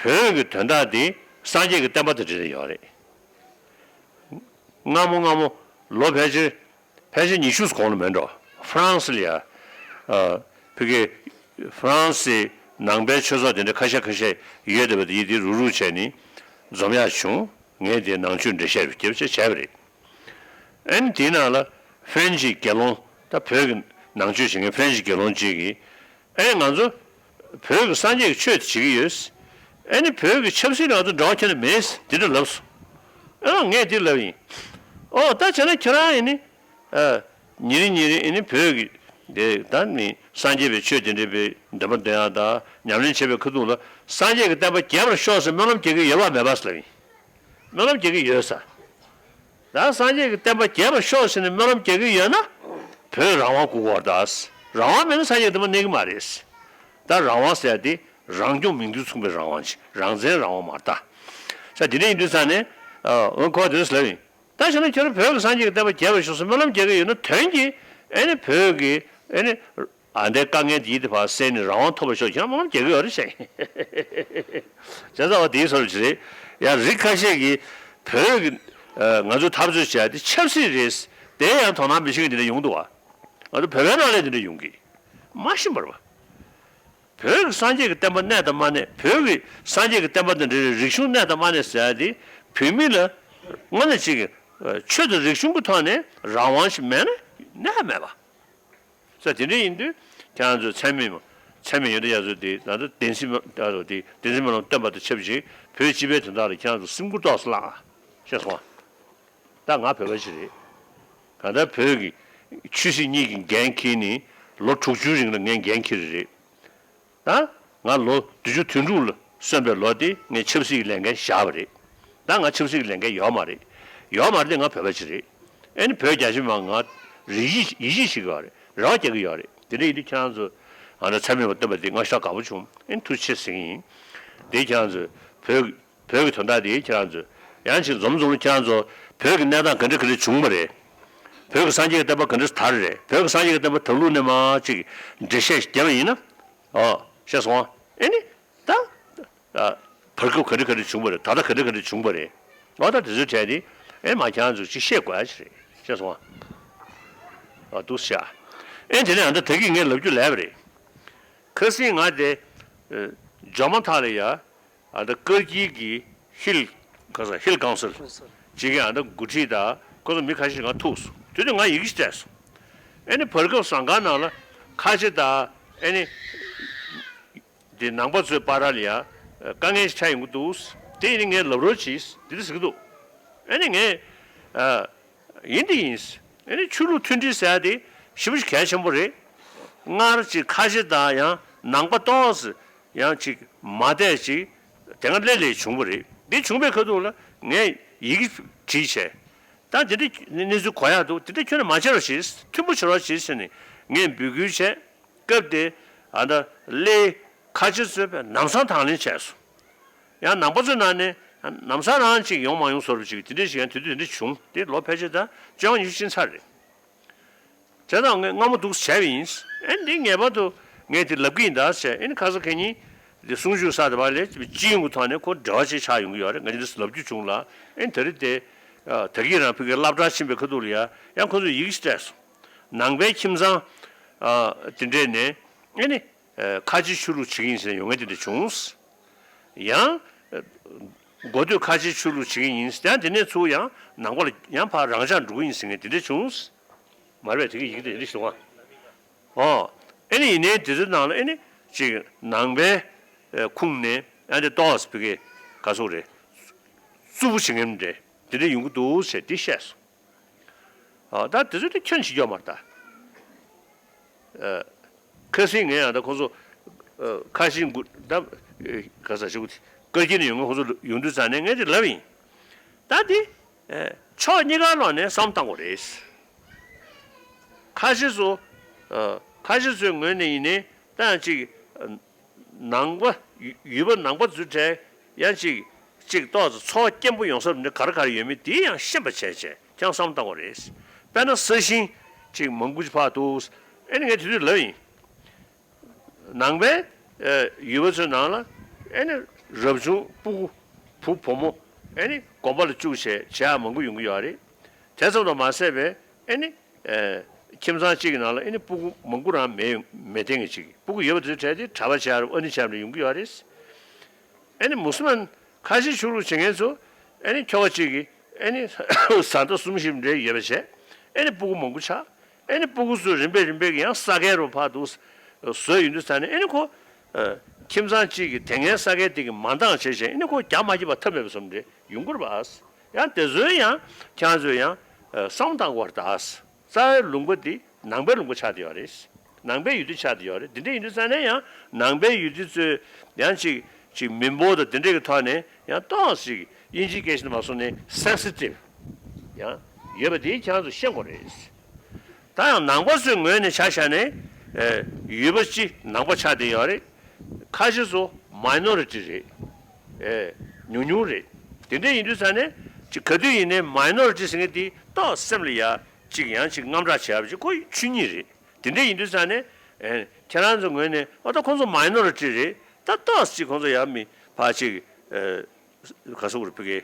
བོད་ཀྱི་དོན་དག་དེ་སངས་རྒྱས་ཀྱི་བསྟན་པ་དང་འབྲེལ་ཡོད་རེད། སྔ་མོ་སྔ་མོ་ལོ་ཕལ་ཆེར་ཕལ་ཆེར་ཉི་ཤུ་གོང་ལ་མེད་འགྲོ། ཧྥ་རན་སི་ལ་ཡ། ཨ་ཕ་གི་ཧྥ་རན་སི་ནང་པའི་ཆོས་ཚོགས་དེ་འདྲ་ཁ་ཤས་ཁ་ཤས་ཡོད་བསྡད་པ་དེ་ཡིད་དེ་རུག་རུག་བྱས་ནས་འཛོམས་ཡག་བྱུང་། ངས་དེ་ནང་ཆོས་འགྲེལ་བཤད་རྒྱབ་བྱས་བྱས་པ་རེད། ཨ་ནི་དེའི་ནང་ལ་ཧྥ་རན་ཇིའི་དགེ་སློང་ད་བོད་ཀྱི་ནང་ཆོས་བྱེད་མཁན་ཧྥ་རན་ཇིའི་དགེ་སློང་གཅིག་གིས་ཨ་ནི་ང་ཚོ་བོད་ཀྱི་སངས་རྒྱས་ཀྱི་ཆོས་དེ་བྱེད་ཀྱི་ཡོད། ཨ་ནི་བོད་ཀྱི་ཆབ་སྲིད་ལ་ང་ཚོ་འབྲེལ་བ་ཁྱོན་ནས་མེད་དེ་འདྲ་ལབ་སོང་། ཨ་ངས་དེ་ལབ་ཡིན། ཨོ་ད་བྱས་ན་ཁྱེད་རང་ཡིན་ནི། ཨ་ཉིན་རེ་ཉིན་རེ་ཡིན་ནི་བོད་ཀྱི་དེ་ད་ནི་སངས་རྒྱས་པའི་ཆོས་དེ་འདྲ་པའི་འདོན་པ་འདོན་ཡག་དང་ཉམས་ལེན་བྱེད་པའི་ཁ་ཐུག་ལ་སངས་རྒྱས་ཀྱི་བསྟན་པ་རྒྱས་པར་ཤོག་ཟེར་སྨོན་ལམ་རྒྱག་གི་ཡོད་པ་མེད་པ་ཟེར་ལབ་ཡིན། སྨོན་ལམ་རྒྱག་གི་ཡོད་ས། ད་སངས་རྒྱས་ཀྱི་བསྟན་པ་རྒྱས་པར་ཤོག་ཟེར་ནས་སྨོན་ལམ་རྒྱག་གི་ཡོད་ན། བོད་རང་དབང་དགོས་ཀྱི་ཡོད་རེད་ད། རང་དབང་མེད་ན་སངས་རྒྱས་བསྟན་པ་གནས་ཀྱི་མ་རེད། ད་རང་དབང་ཟེར་ཡ་དེ་རང་སྐྱོང་མིང་དོན་མཚུངས་པའི་རང་དབང་ཅིག་རང་བཙན་རང་དབང་མ་རེད་ད། ས་དེ་འདྲ་ཡིན་དུས་ས་ནས་ཨ་འོ་ཁོ་དེ་འདྲ་ལབ་ཡིན། ད་བྱས་ན་ཁྱོད་རང་བོད་ཀྱི་སངས་རྒྱས་ཀྱི་བསྟན་པ་རྒྱས་པར་ཤོག་ཟེར་སྨོན་ལམ་རྒྱག་གི་ཡོད་ན་དོན་གྱིས་ཨེ་ནི་བོད་ཀྱི་ཨེ་ནི། ཨ་འདའི་དཀའ་ངལ་འདི་ཡིད་དུ་བར་སེལ་ནས་རང་དབང་ཐོབ་པར་ཤོག་ཁྱེད་རང་མང་རྒྱག་གི་ཡོད་རེད་ཤག་བྱས་ཙང་བ་དེའི་སོར་ཅི་རེད། ཡང་རིགས་ཁ་ཤས་ཀྱིས་བོད་ཀྱི་ང་ཚོས་འཐབ་རྩོད་བྱས་ཏེ་ཆབ་སྲིད་རེད། དེ་ཡང་དོ་སྣང་མི་བྱེད་མཁན་དེ་འདྲ་ཡོང་འདུག་བ། ང་ཚོ་བོད་པའི་ནང་ལས་དེ་འདྲ་ཡོང་གི་མ་ཤེས་པར་བ། བོད་ཀྱི་སངས་རྒྱས་ཀྱི་བསྟན་པ་གནས་དང་མ་གནས། བོད་ཀྱི་སངས་རྒྱས་ཀྱི་བསྟན་པ་དང་འབྲེལ་བའི་རིག་གཞུང་གནས་དང་མ་གནས་ཟེར་ཡ་དེ་བོད་མི་ལ་དངོས་གནས་ཅིག་གི་ཆོས་དང་རིག་གཞུང་གི་ཐོག་ནས་རང་དབང་ཞིག་མེད་ན་གནས་མེད་པ། ས་དེ་འདྲ་ཡིན་དུས་ཁྱེད་རང་ཚོས་ཚད་མེད་མ་ཚད་མེད་ཡོན་ཏན་དབྱར་མཚོ་དེ་ད་ལྟ་བདེན་ཚིག་མ་ད་ལྟ་དེ་བདེན་ཚིག་སྨོན་ལམ་བཏོན་པ་དང་ཆབས་ཅིག་བོད་སྤྱི་པའི་དོན་དག་ལ་ཁྱེད་རང་ཚོ་སེམས་ཁུར་ཏོག་ཙམ་བླངས་ཨ། ཤེས་སོང་ཨ། ད་ང་བོད་པ་ཞིག་རེད། གང་ལྟར་བོད་ཀྱི་ཆོས་སྲིད་གཉིས་ཀྱི་འགན་འཁྱེར་ནས་ལོ་དྲུག་ཅུའི་རིང་ལ་ངས་འགན་འཁྱེར་རེད། ད་ང་ལོ་བདུན་ཅུ་དོན་དྲུག་ལ་སོན་པའི་ལོ་དེ་ངས་ཆབ་སྲིད་ཀྱི་ལས་འགན་བཞག་པ་རེད། ད་ང་ཆབ་སྲིད་ཀྱི་ལས་འགན་ཡོད་མ་རེད། ཡོད་མ་རེད་དེ་ང་བོད་པ་ཞིག་རེད། ཨེ་ནི་བོད་རྒྱ་ཆེ་མ་ང་རིགས་ཡིད་ཡིད་ཆེས་བྱེད་ཀྱི་ཡོད་རེད། རེ་བ་རྒྱག་གི་ཡོད་རེད། དེ་འདྲ་ཡིན་དུས་ཁྱེད་རང་ཚོ་ང་ལ་ཚད་མེད་པ་བསྟན་པ་དེ་ང་ཤ་དགའ་པོ་བྱུང་། ཨེ་ནི་ཐུགས་རྗེ་ཆེ་ཟེར་གྱི་ཡིན། དེ་ཁྱེད་རང་ཚོས་བོད་བོད་ཀྱི་དོན་དག་དེ་ཁྱེད་རང་ཚོས་ཡང་ཅིག་འཛོམས་འཛོམས་ལ་ཁྱེད་རང་ཚོ་བོད་ཀྱི་གནས་སྟངས་ག་འདྲ་ག་འདྲ་བྱུང་བ་རེད། བོད་ཀྱི་སངས་རྒྱས་ཀྱི་བསྟན་པ་ག་འདྲ་དར་རེད། བོད་ཀྱི་སངས་རྒྱས་ཀྱི་བསྟན་པ་དར་ལུགས་ནས་མ་ཅིག་འགྲེལ་བཤད་བརྒྱབ་པ་ཡིན་ན། ཨོ། ཤེས་སོང་ཨ། ཨེ་ནི། ད། ཨ། བར་སྐབས་ག་འདྲ་ག་འདྲ་བྱུང་བ་རེད། ད་ལྟ་ག་འདྲ་ག་འདྲ་བྱུང་བ་རེད། ཨོ་ད་དེ་ཚོའི་གྲས་དེ་ཨེ་མ་ཁྱེད་རང་ཚོས་ཅིག་ཤེས་དགོས་ཡ་ཅིག་རེད། ཤེས་སོང་ཨ། ཨ་འདུག་སེ་བྱས། ཨེ་དེ་ནས་ཨ་ད་ད་གིན་ངས་ལབ་རྒྱུ་ལས་པ་རེད། ཁ་སང་ང་དེ་ཇོ་མོ་ཐང་ལ་ཡ། ཨ་ད་ཀར་གྱི་གི་ཧིལ་ག་ས་ཧིལ་ཀའུན་སིལ་ཅིག་གི་ཨ་ད་འགོ་ཁྲིད་དང་ཁོ་ཚོ་མི་ཁ་ཤས་ང་ཐུག་སོང་། དེ་དུས་ང་ཡི་གེ་ཞིག་སྤྲད་སོང་། ཨེ་ནི་བར་སྐབས་ཟང་ཁང་ནང་ལ་ཁ་ཆེ་དང་ཨེ་ནི་དེ་ནང་པ་ཚོའི་བར་ལ་ཡ་དཀའ་ངལ་ཞིག་འཕྲད་ཡོང་གི་འདུག་དེ་ཡིན་ནི་ངས་ལབ་རོགས་གྱིས་དེ་འདྲ་ཟེར་གི་འདུག་ཨེ་ནི་ངས་ཨ། ཡིན་དེ་ཡིན། ཨེ་ནི་ཆོས་ལུགས་མཐུན་སྒྲིལ་ཟེར་ཡ་དེ་ཞེ་པོ་ཞིག་གལ་ཆེན་པོ་རེད། སྔར་ཅིག་ཁ་ཆེ་དང་ཡང་ནང་པ་ཏོག་ཙམ་ཡང་ཅིག་མ་བསྡད་ཅིག་དེ་སྔ་སླེབས་སླེབས་བྱུང་བ་རེད། འདི་བྱུང་བའི་ཁ་ཐུག་ལ་ངས་ཡི་གེ་བྲིས་བྱས། ད་དེ་འདྲ་གནས་ཚུལ་གོ་ཡག་འདུག་དེ་འདྲ་ཁྱོན་ནས་མ་བྱེད་རོགས་བྱེད། མཐུན་པོ་བྱེད་རོགས་བྱེད་ཟེར་ནས་ངས་འབོད་སྐུལ་བྱས། སྐབས་དེ་ཨ་ད་སླེ་ཁ་ཆེ་ཚོས་པའི་ལམ་སང་དང་ལེན་བྱས་སོང་། ཡང་ནང་པ་ཚོའི་ནང་ནས་ལམ་སང་རང་ཅིག་ཡོང་མ་ཡོང་བཟོ་འདྲ་ཅིག་དེ་འདྲ་ཞིག་ཡང་དེ་དུས་དེ་འདྲ་བྱུང་། དེ་ལོ་ཕལ་ཆེར་ད་བཅོ་ལྔ་ཉི་ཤུ་ཕྱིན་ཚར་རེད། བྱས་ཙང་ངས་སྔ་མོ་འདུག་བྱས་པ་ཡིན། ཨེ་འདི་ངེས་པར་དུ་ངས་དེ་ལབ་ཀྱི་ཡིན་ད་ཟེར། ཨེ་ནི་ཁ་ས་ཁ་ཉིན་དེ་གསུང་ཆོས་ས་དེ་བ་ལས་སྤྱི་ཡོངས་ཀྱི་ཐོག་ནས་ཁོ་འབྲེལ་བ་ཅིག་ཆགས་ཡོང་གི་ཡོད་རེད། ང་ཚོས་ལབ་རྒྱུ་བྱུང་ལ། ཨེ་ནི་ད་རེས་དེ་ད་གིན་རང་ཕ་གིར་སློབ་གྲྭར་ཕྱིན་པའི་ཁ་ཐུག་ལ་ཡ་ཡང་ཁོ་ཚོས་ཡི་གེ་ཞིག་སྤྲད་སོང་། ནང་པའི་ཁྱིམ་ཚང་དེ་འདྲས་ནས་ཨེ་ནི། ཁ་ཆེ་ཆོས་ལུགས་བྱེད་ཀྱི་ཡིན་ཟེར་ཡོང་མཁན་དེ་འདྲ་བྱུང་། ཡང་། འགོ་སྟོད་ཁ་ཆེ་ཆོས་ལུགས་བྱེད་ཀྱི་ཡིན་ཡང་དེ་ནས་ཚུར་ཡང་ནང་པ་ལ་ཡང་ཕར་རང་འཇགས་འགྲོ་གི་ཡིན་ཟེར་མཁན་དེ་འདྲ་བྱུང་། མ་རེད་པས། དེ་གི་ཡི་གེ་དེ་འདྲ་ཞིག་འདུག་ཨ། ཨོ། ཨེ་ནི་ཡིན་ནའི་དེ་ཚོའི་ནང་ལ་ཨེ་ནི་ཅིག་ནང་པའི་ཁུངས་ནས་ཨ་འདི་ཏོག་ཙམ་ཕ་གི་ག་ཚོད་རེད། རྩུབ་པོ་བྱེད་མཁན་རེད། དེ་འདྲ་ཡོང་གི་འདུག་ཟེར་དེ་བཤད་སོང་། ཨ་ད་དེ་ཚོ་དེ་ཁྱོན་ཆེ་རྒྱུ་མ་རེད་ད། ཨ་ཁ་སང་ངས་ཡང་ད་ཁོང་ཚོ་ཨ་ཁ་ཤས་འགུ་ད་ཨ་ག་ས་ཞུ་བཀའ་སྐྱིད་ནས་ཡོང་ངས་ཁོང་ཚོ་ཡོང་དུས་ཙང་ནས་ངས་དེ་ལབ་ཡིན། ད་དེ་ཨ་ཕྱོགས་གཉིས་ཀ་ལོག་ནས་བསམ་བཏང་དགོས་རེད། ཁ་ཤས་ཚོ་ཨ་ཁ་ཤས་ཚོའི་ངོས་ནས་ཡིན་ནའི་ད་ཡང་ཅིག་ཨ། ནང་པ། ཡུལ་པ་ནང་པ་ཚོའི་གྲས་ཡང་ཅིག་ཅིག་ཏོག་ཙམ་ཚོར་བ་སྐྱེན་པོ་ཡོང་ས་འདི་ག་རེ་ག་རེ་ཡོད་མེད་དེ་ཡང་ཤེས་པ་བྱས་བྱས་ཀྱང་བསམ་བཏང་བ་རེད། དཔེར་ན་ས་ཞིང་ཅིག་མང་པོ་ཅིག་ཕར་འདུག་ཨེ་ནི་ངས་དེ་དུས་ལབ་ཡིན། ནང་པའི་ཡུལ་པ་ཚོའི་ནང་ལ་ཨེ་ནི་རབ་བྱུང་སྤུ་གུ་བུ་བུ་མོ་ཨེ་ནི་དགོན་པ་ལ་བཅུག་བྱས་བྱེད་ཡག་མང་པོ་ཡོང་གི་ཡོད་རེད། དེ་ཙམ་དུ་མ་ཟད་པའི་ཨེ་ནི། ཨེ། ཁྱིམ་ཚང་གཅིག་གི་ནང་ལ་ཨེ་ནི་སྤུ་གུ་མང་པོ་རང་མེད་མེད་བསྡད་མཁན་གཅིག་སྤུ་གུ་ཡོད་པ་དེ་གྲས་དེ་གྲྭ་པ་བྱས་རབས་ཨ་ནི་བྱས་རབས་ཡོང་གི་ཡོད་རེད། ཨེ་ནི་མུ་སི་མན་ཁ་ཆེ་ཆོས་ལུགས་བྱེད་མཁན་ཚོ་ཨེ་ནི་ཁྱོ་ག་གཅིག་གིས་ཨེ་ནི་བཟའ་ཟླ་གསུམ་བཞི་འདྲ་ཡོད་པ་བྱས། ཨེ་ནི་སྤུ་གུ་མང་པོ་ཆགས། ཨེ་ནི་སྤུ་གུ་ཚོ་རིམ་པས་རིམ་པས་ཀྱི་ཡང་ས་ཁའི་རུ་ཕར་འདུག་བཟོས་ཡོང་དུས་ཙང་ནས་ཨེ་ནི་ཁོ། ཨེ། ཁྱིམ་ཚང་གཅིག་གིས་དེ་སྔའི་ས་ཁའི་སྟེང་གི་མ་འདང་བྱས་བྱས་ཨེ་ནི་ཁོ་རྒྱ་མ་སྐྱེད་པ་ཐབས་མེད་པ་བཟོ་འདྲ་ཡོང་གི་རེད་པ། ཡང་དེ་ཚོའི་ཡང་ཁྱེད་ཚོས་ཡང་། ཨེ། བསམ་བཏང་དགོས་རེད་ད། རྩ་བའི་ལུང་པ་འདི་ནང་པའི་ལུང་པ་ཆགས་བསྡད་ཡོད་རེད། ནང་པའི་ཡུལ་སྡེ་ཆགས་བསྡད་ཡོད་རེད། འདི་འདྲ་ཡིན་དུས་ཙང་ནས་ཡང་ནང་པའི་ཡུལ་སྡེ་ཚོས་ཡང་ཅིག་ཅིག་མི་འབོར་དང་འདི་འདྲ་གི་ཐོག་ནས་ཡང་ཏོག་ཙམ་ཅིག་དབྱིན་ཇིའི་སྐད་ཆ་ནས་མ་སོང་ནས་སེན་སི་ཊིབ་ཡང་ཡོད་པ་འདི་ཁྱེད་ཚོས་ཤེས་དགོས་རེད། ད་ཡང་ནང་པ་ཚོའི་ངོས་ནས་ཆ་བཞག་ནས་ཨེ། ཡུལ་པ་སྤྱི་ནང་པ་ཆགས་བསྡད་ཡོད་རེད། ཁ་ཤས་ཚོ་མའི་ནོ་རི་ཊི་རེད། ཨེ། ཉུང་ཉུང་རེད། དེ་འདྲ་ཡིན་དུས་ཙང་ནས་ཅིག་ག་དུས་ཡིན་ནའི་མའི་ནོ་རི་ཊི་ཟེར་མཁན་དེ་ཏོག་སེམས་ལ་ཡ་ཅིག་ཡང་ཅིག་དངངས་སྐྲག་བྱེད་ཡ་ཅིག་ཁོ་ཆོས་ཉིད་རེད། དེ་འདྲ་ཡིན་དུས་ཙང་ནས་ཨེ། ཁྱེད་རང་ཚོའི་ངོས་ནས་ཨོ་ད་ཁོང་ཚོ་མའི་ནོ་རི་ཊི་རེད། ད་ཏོག་ཙམ་ཅིག་ཁོང་ཚོ་ཡ་མི་ཕར་ཅིག་ཨེ། ག་ཟེར་དགོས་རེད་ཕ་གི་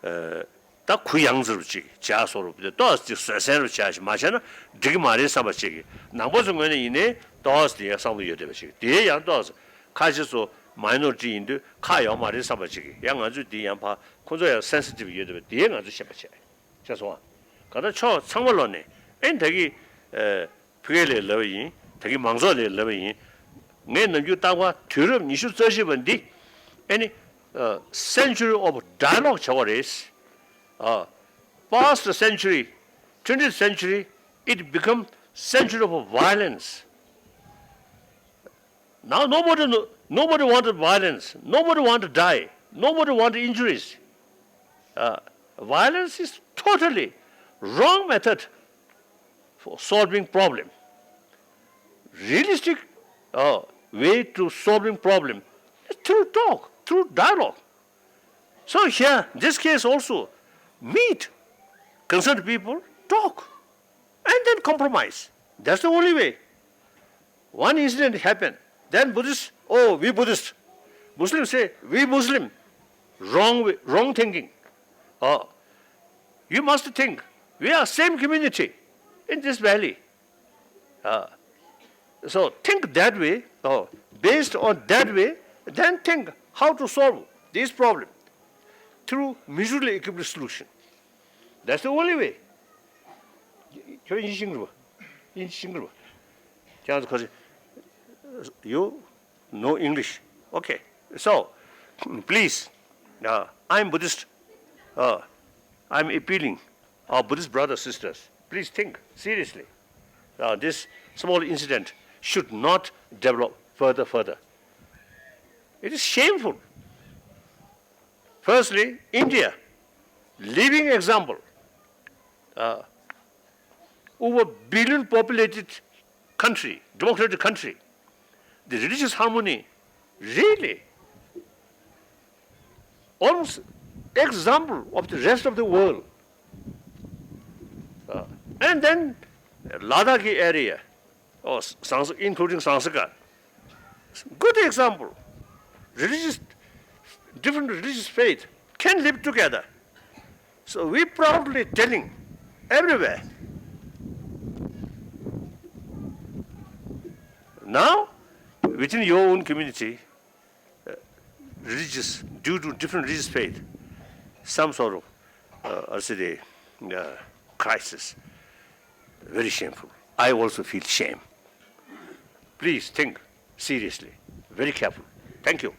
ཨེ། ད་གུ་ཡངས་ཟེར་བ་ཅིག་བྱས་སོང་རུང་དེ་ཏོག་ཙམ་བཟོད་བསྲན་རུ་བྱས་ཤིག་མ་བྱས་ན་འགྲིག་གི་མ་རེད་བསམ་པ་ཅིག་གིས་ནང་པ་ཚོའི་ངོས་ནས་ཡིན་ནའི་ཏོག་ཙམ་དེ་ཡང་བསམ་བློ་ཡོད་བསྡད་པ་ཅིག་དེ་ཡང་ཏོག་ཙམ་ཁ་ཆེ་ཚོ་མའི་ནོ་རི་ཊི་ཡིན་དུས་ཁག་ཡོད་མ་རེད་བསམ་པ་ཅིག་གིས་ཡང་ང་ཚོས་དེ་ཡང་ཕར་ཁོ་ཚོ་ཡང་སེན་སི་ཊིབ་ཡོད་བསྡད་པ་དེ་ང་ཚོས་ཤེས་པ་བྱས། ཤེས་སོང་ཨ། གང་ལྟར་ཕྱོགས་ཚང་མ་ལོག་ནས་ཨེ་ད་གི་ཨེ། ཕ་གི་ལ་ལབ་པ་ཡིན། ད་གི་མང་ཚོགས་ལ་ལབ་པ་ཡིན། ངས་ནམ་རྒྱུན་རྟག་པར་དུས་རབས་ཉི་ཤུ་རྩ་བཞི་པ་འདི་ཨེ་ནི་ཨ། Century of Dialogue བྱ་བ་རེད། ཨ། Past century, twentieth century, it become century of violence. Now nobody, nobody wanted violence. Nobody want to die. Nobody want injuries. Uh, violence is totally wrong method for solving problem. Realistic uh, way to solving problem is through talk, through dialogue. So here, this case also, meet concerned people, talk, and then compromise. That's the only way. One incident happened. Then Buddhists, oh, we Buddhist. Muslims say, we Muslim. wrong way, wrong thinking. Uh, you must think we are same community in this valley. Uh, so think that way, uh, based on that way, then think how to solve this problem through mutually agreed solution. That's the only way. ཁྱོད་ཡིན་ཤིང་རུ། ཡིན་ཤིང་རུ། ཁྱེད་རང་ཚོ་ཁ་ཤས། you know English. Okay. So, please, uh, I'm Buddhist. Uh, I'm appealing our Buddhist brothers, sisters. Please think seriously. Uh, this small incident should not develop further, further. It is shameful. Firstly, India, living example. Uh, over billion populated country, democratic country, the religious harmony really almost example of the rest of the world. Uh, and then Ladakh area, oh, Sangs-, including Sangskar, good example. Religious, different religious faith can live together. So we proudly telling everywhere. Now, within your own community, uh, religious, due to different religious faith, some sort of, uh, I say the, uh, crisis. Very shameful. I also feel shame. Please think seriously, very careful. Thank you.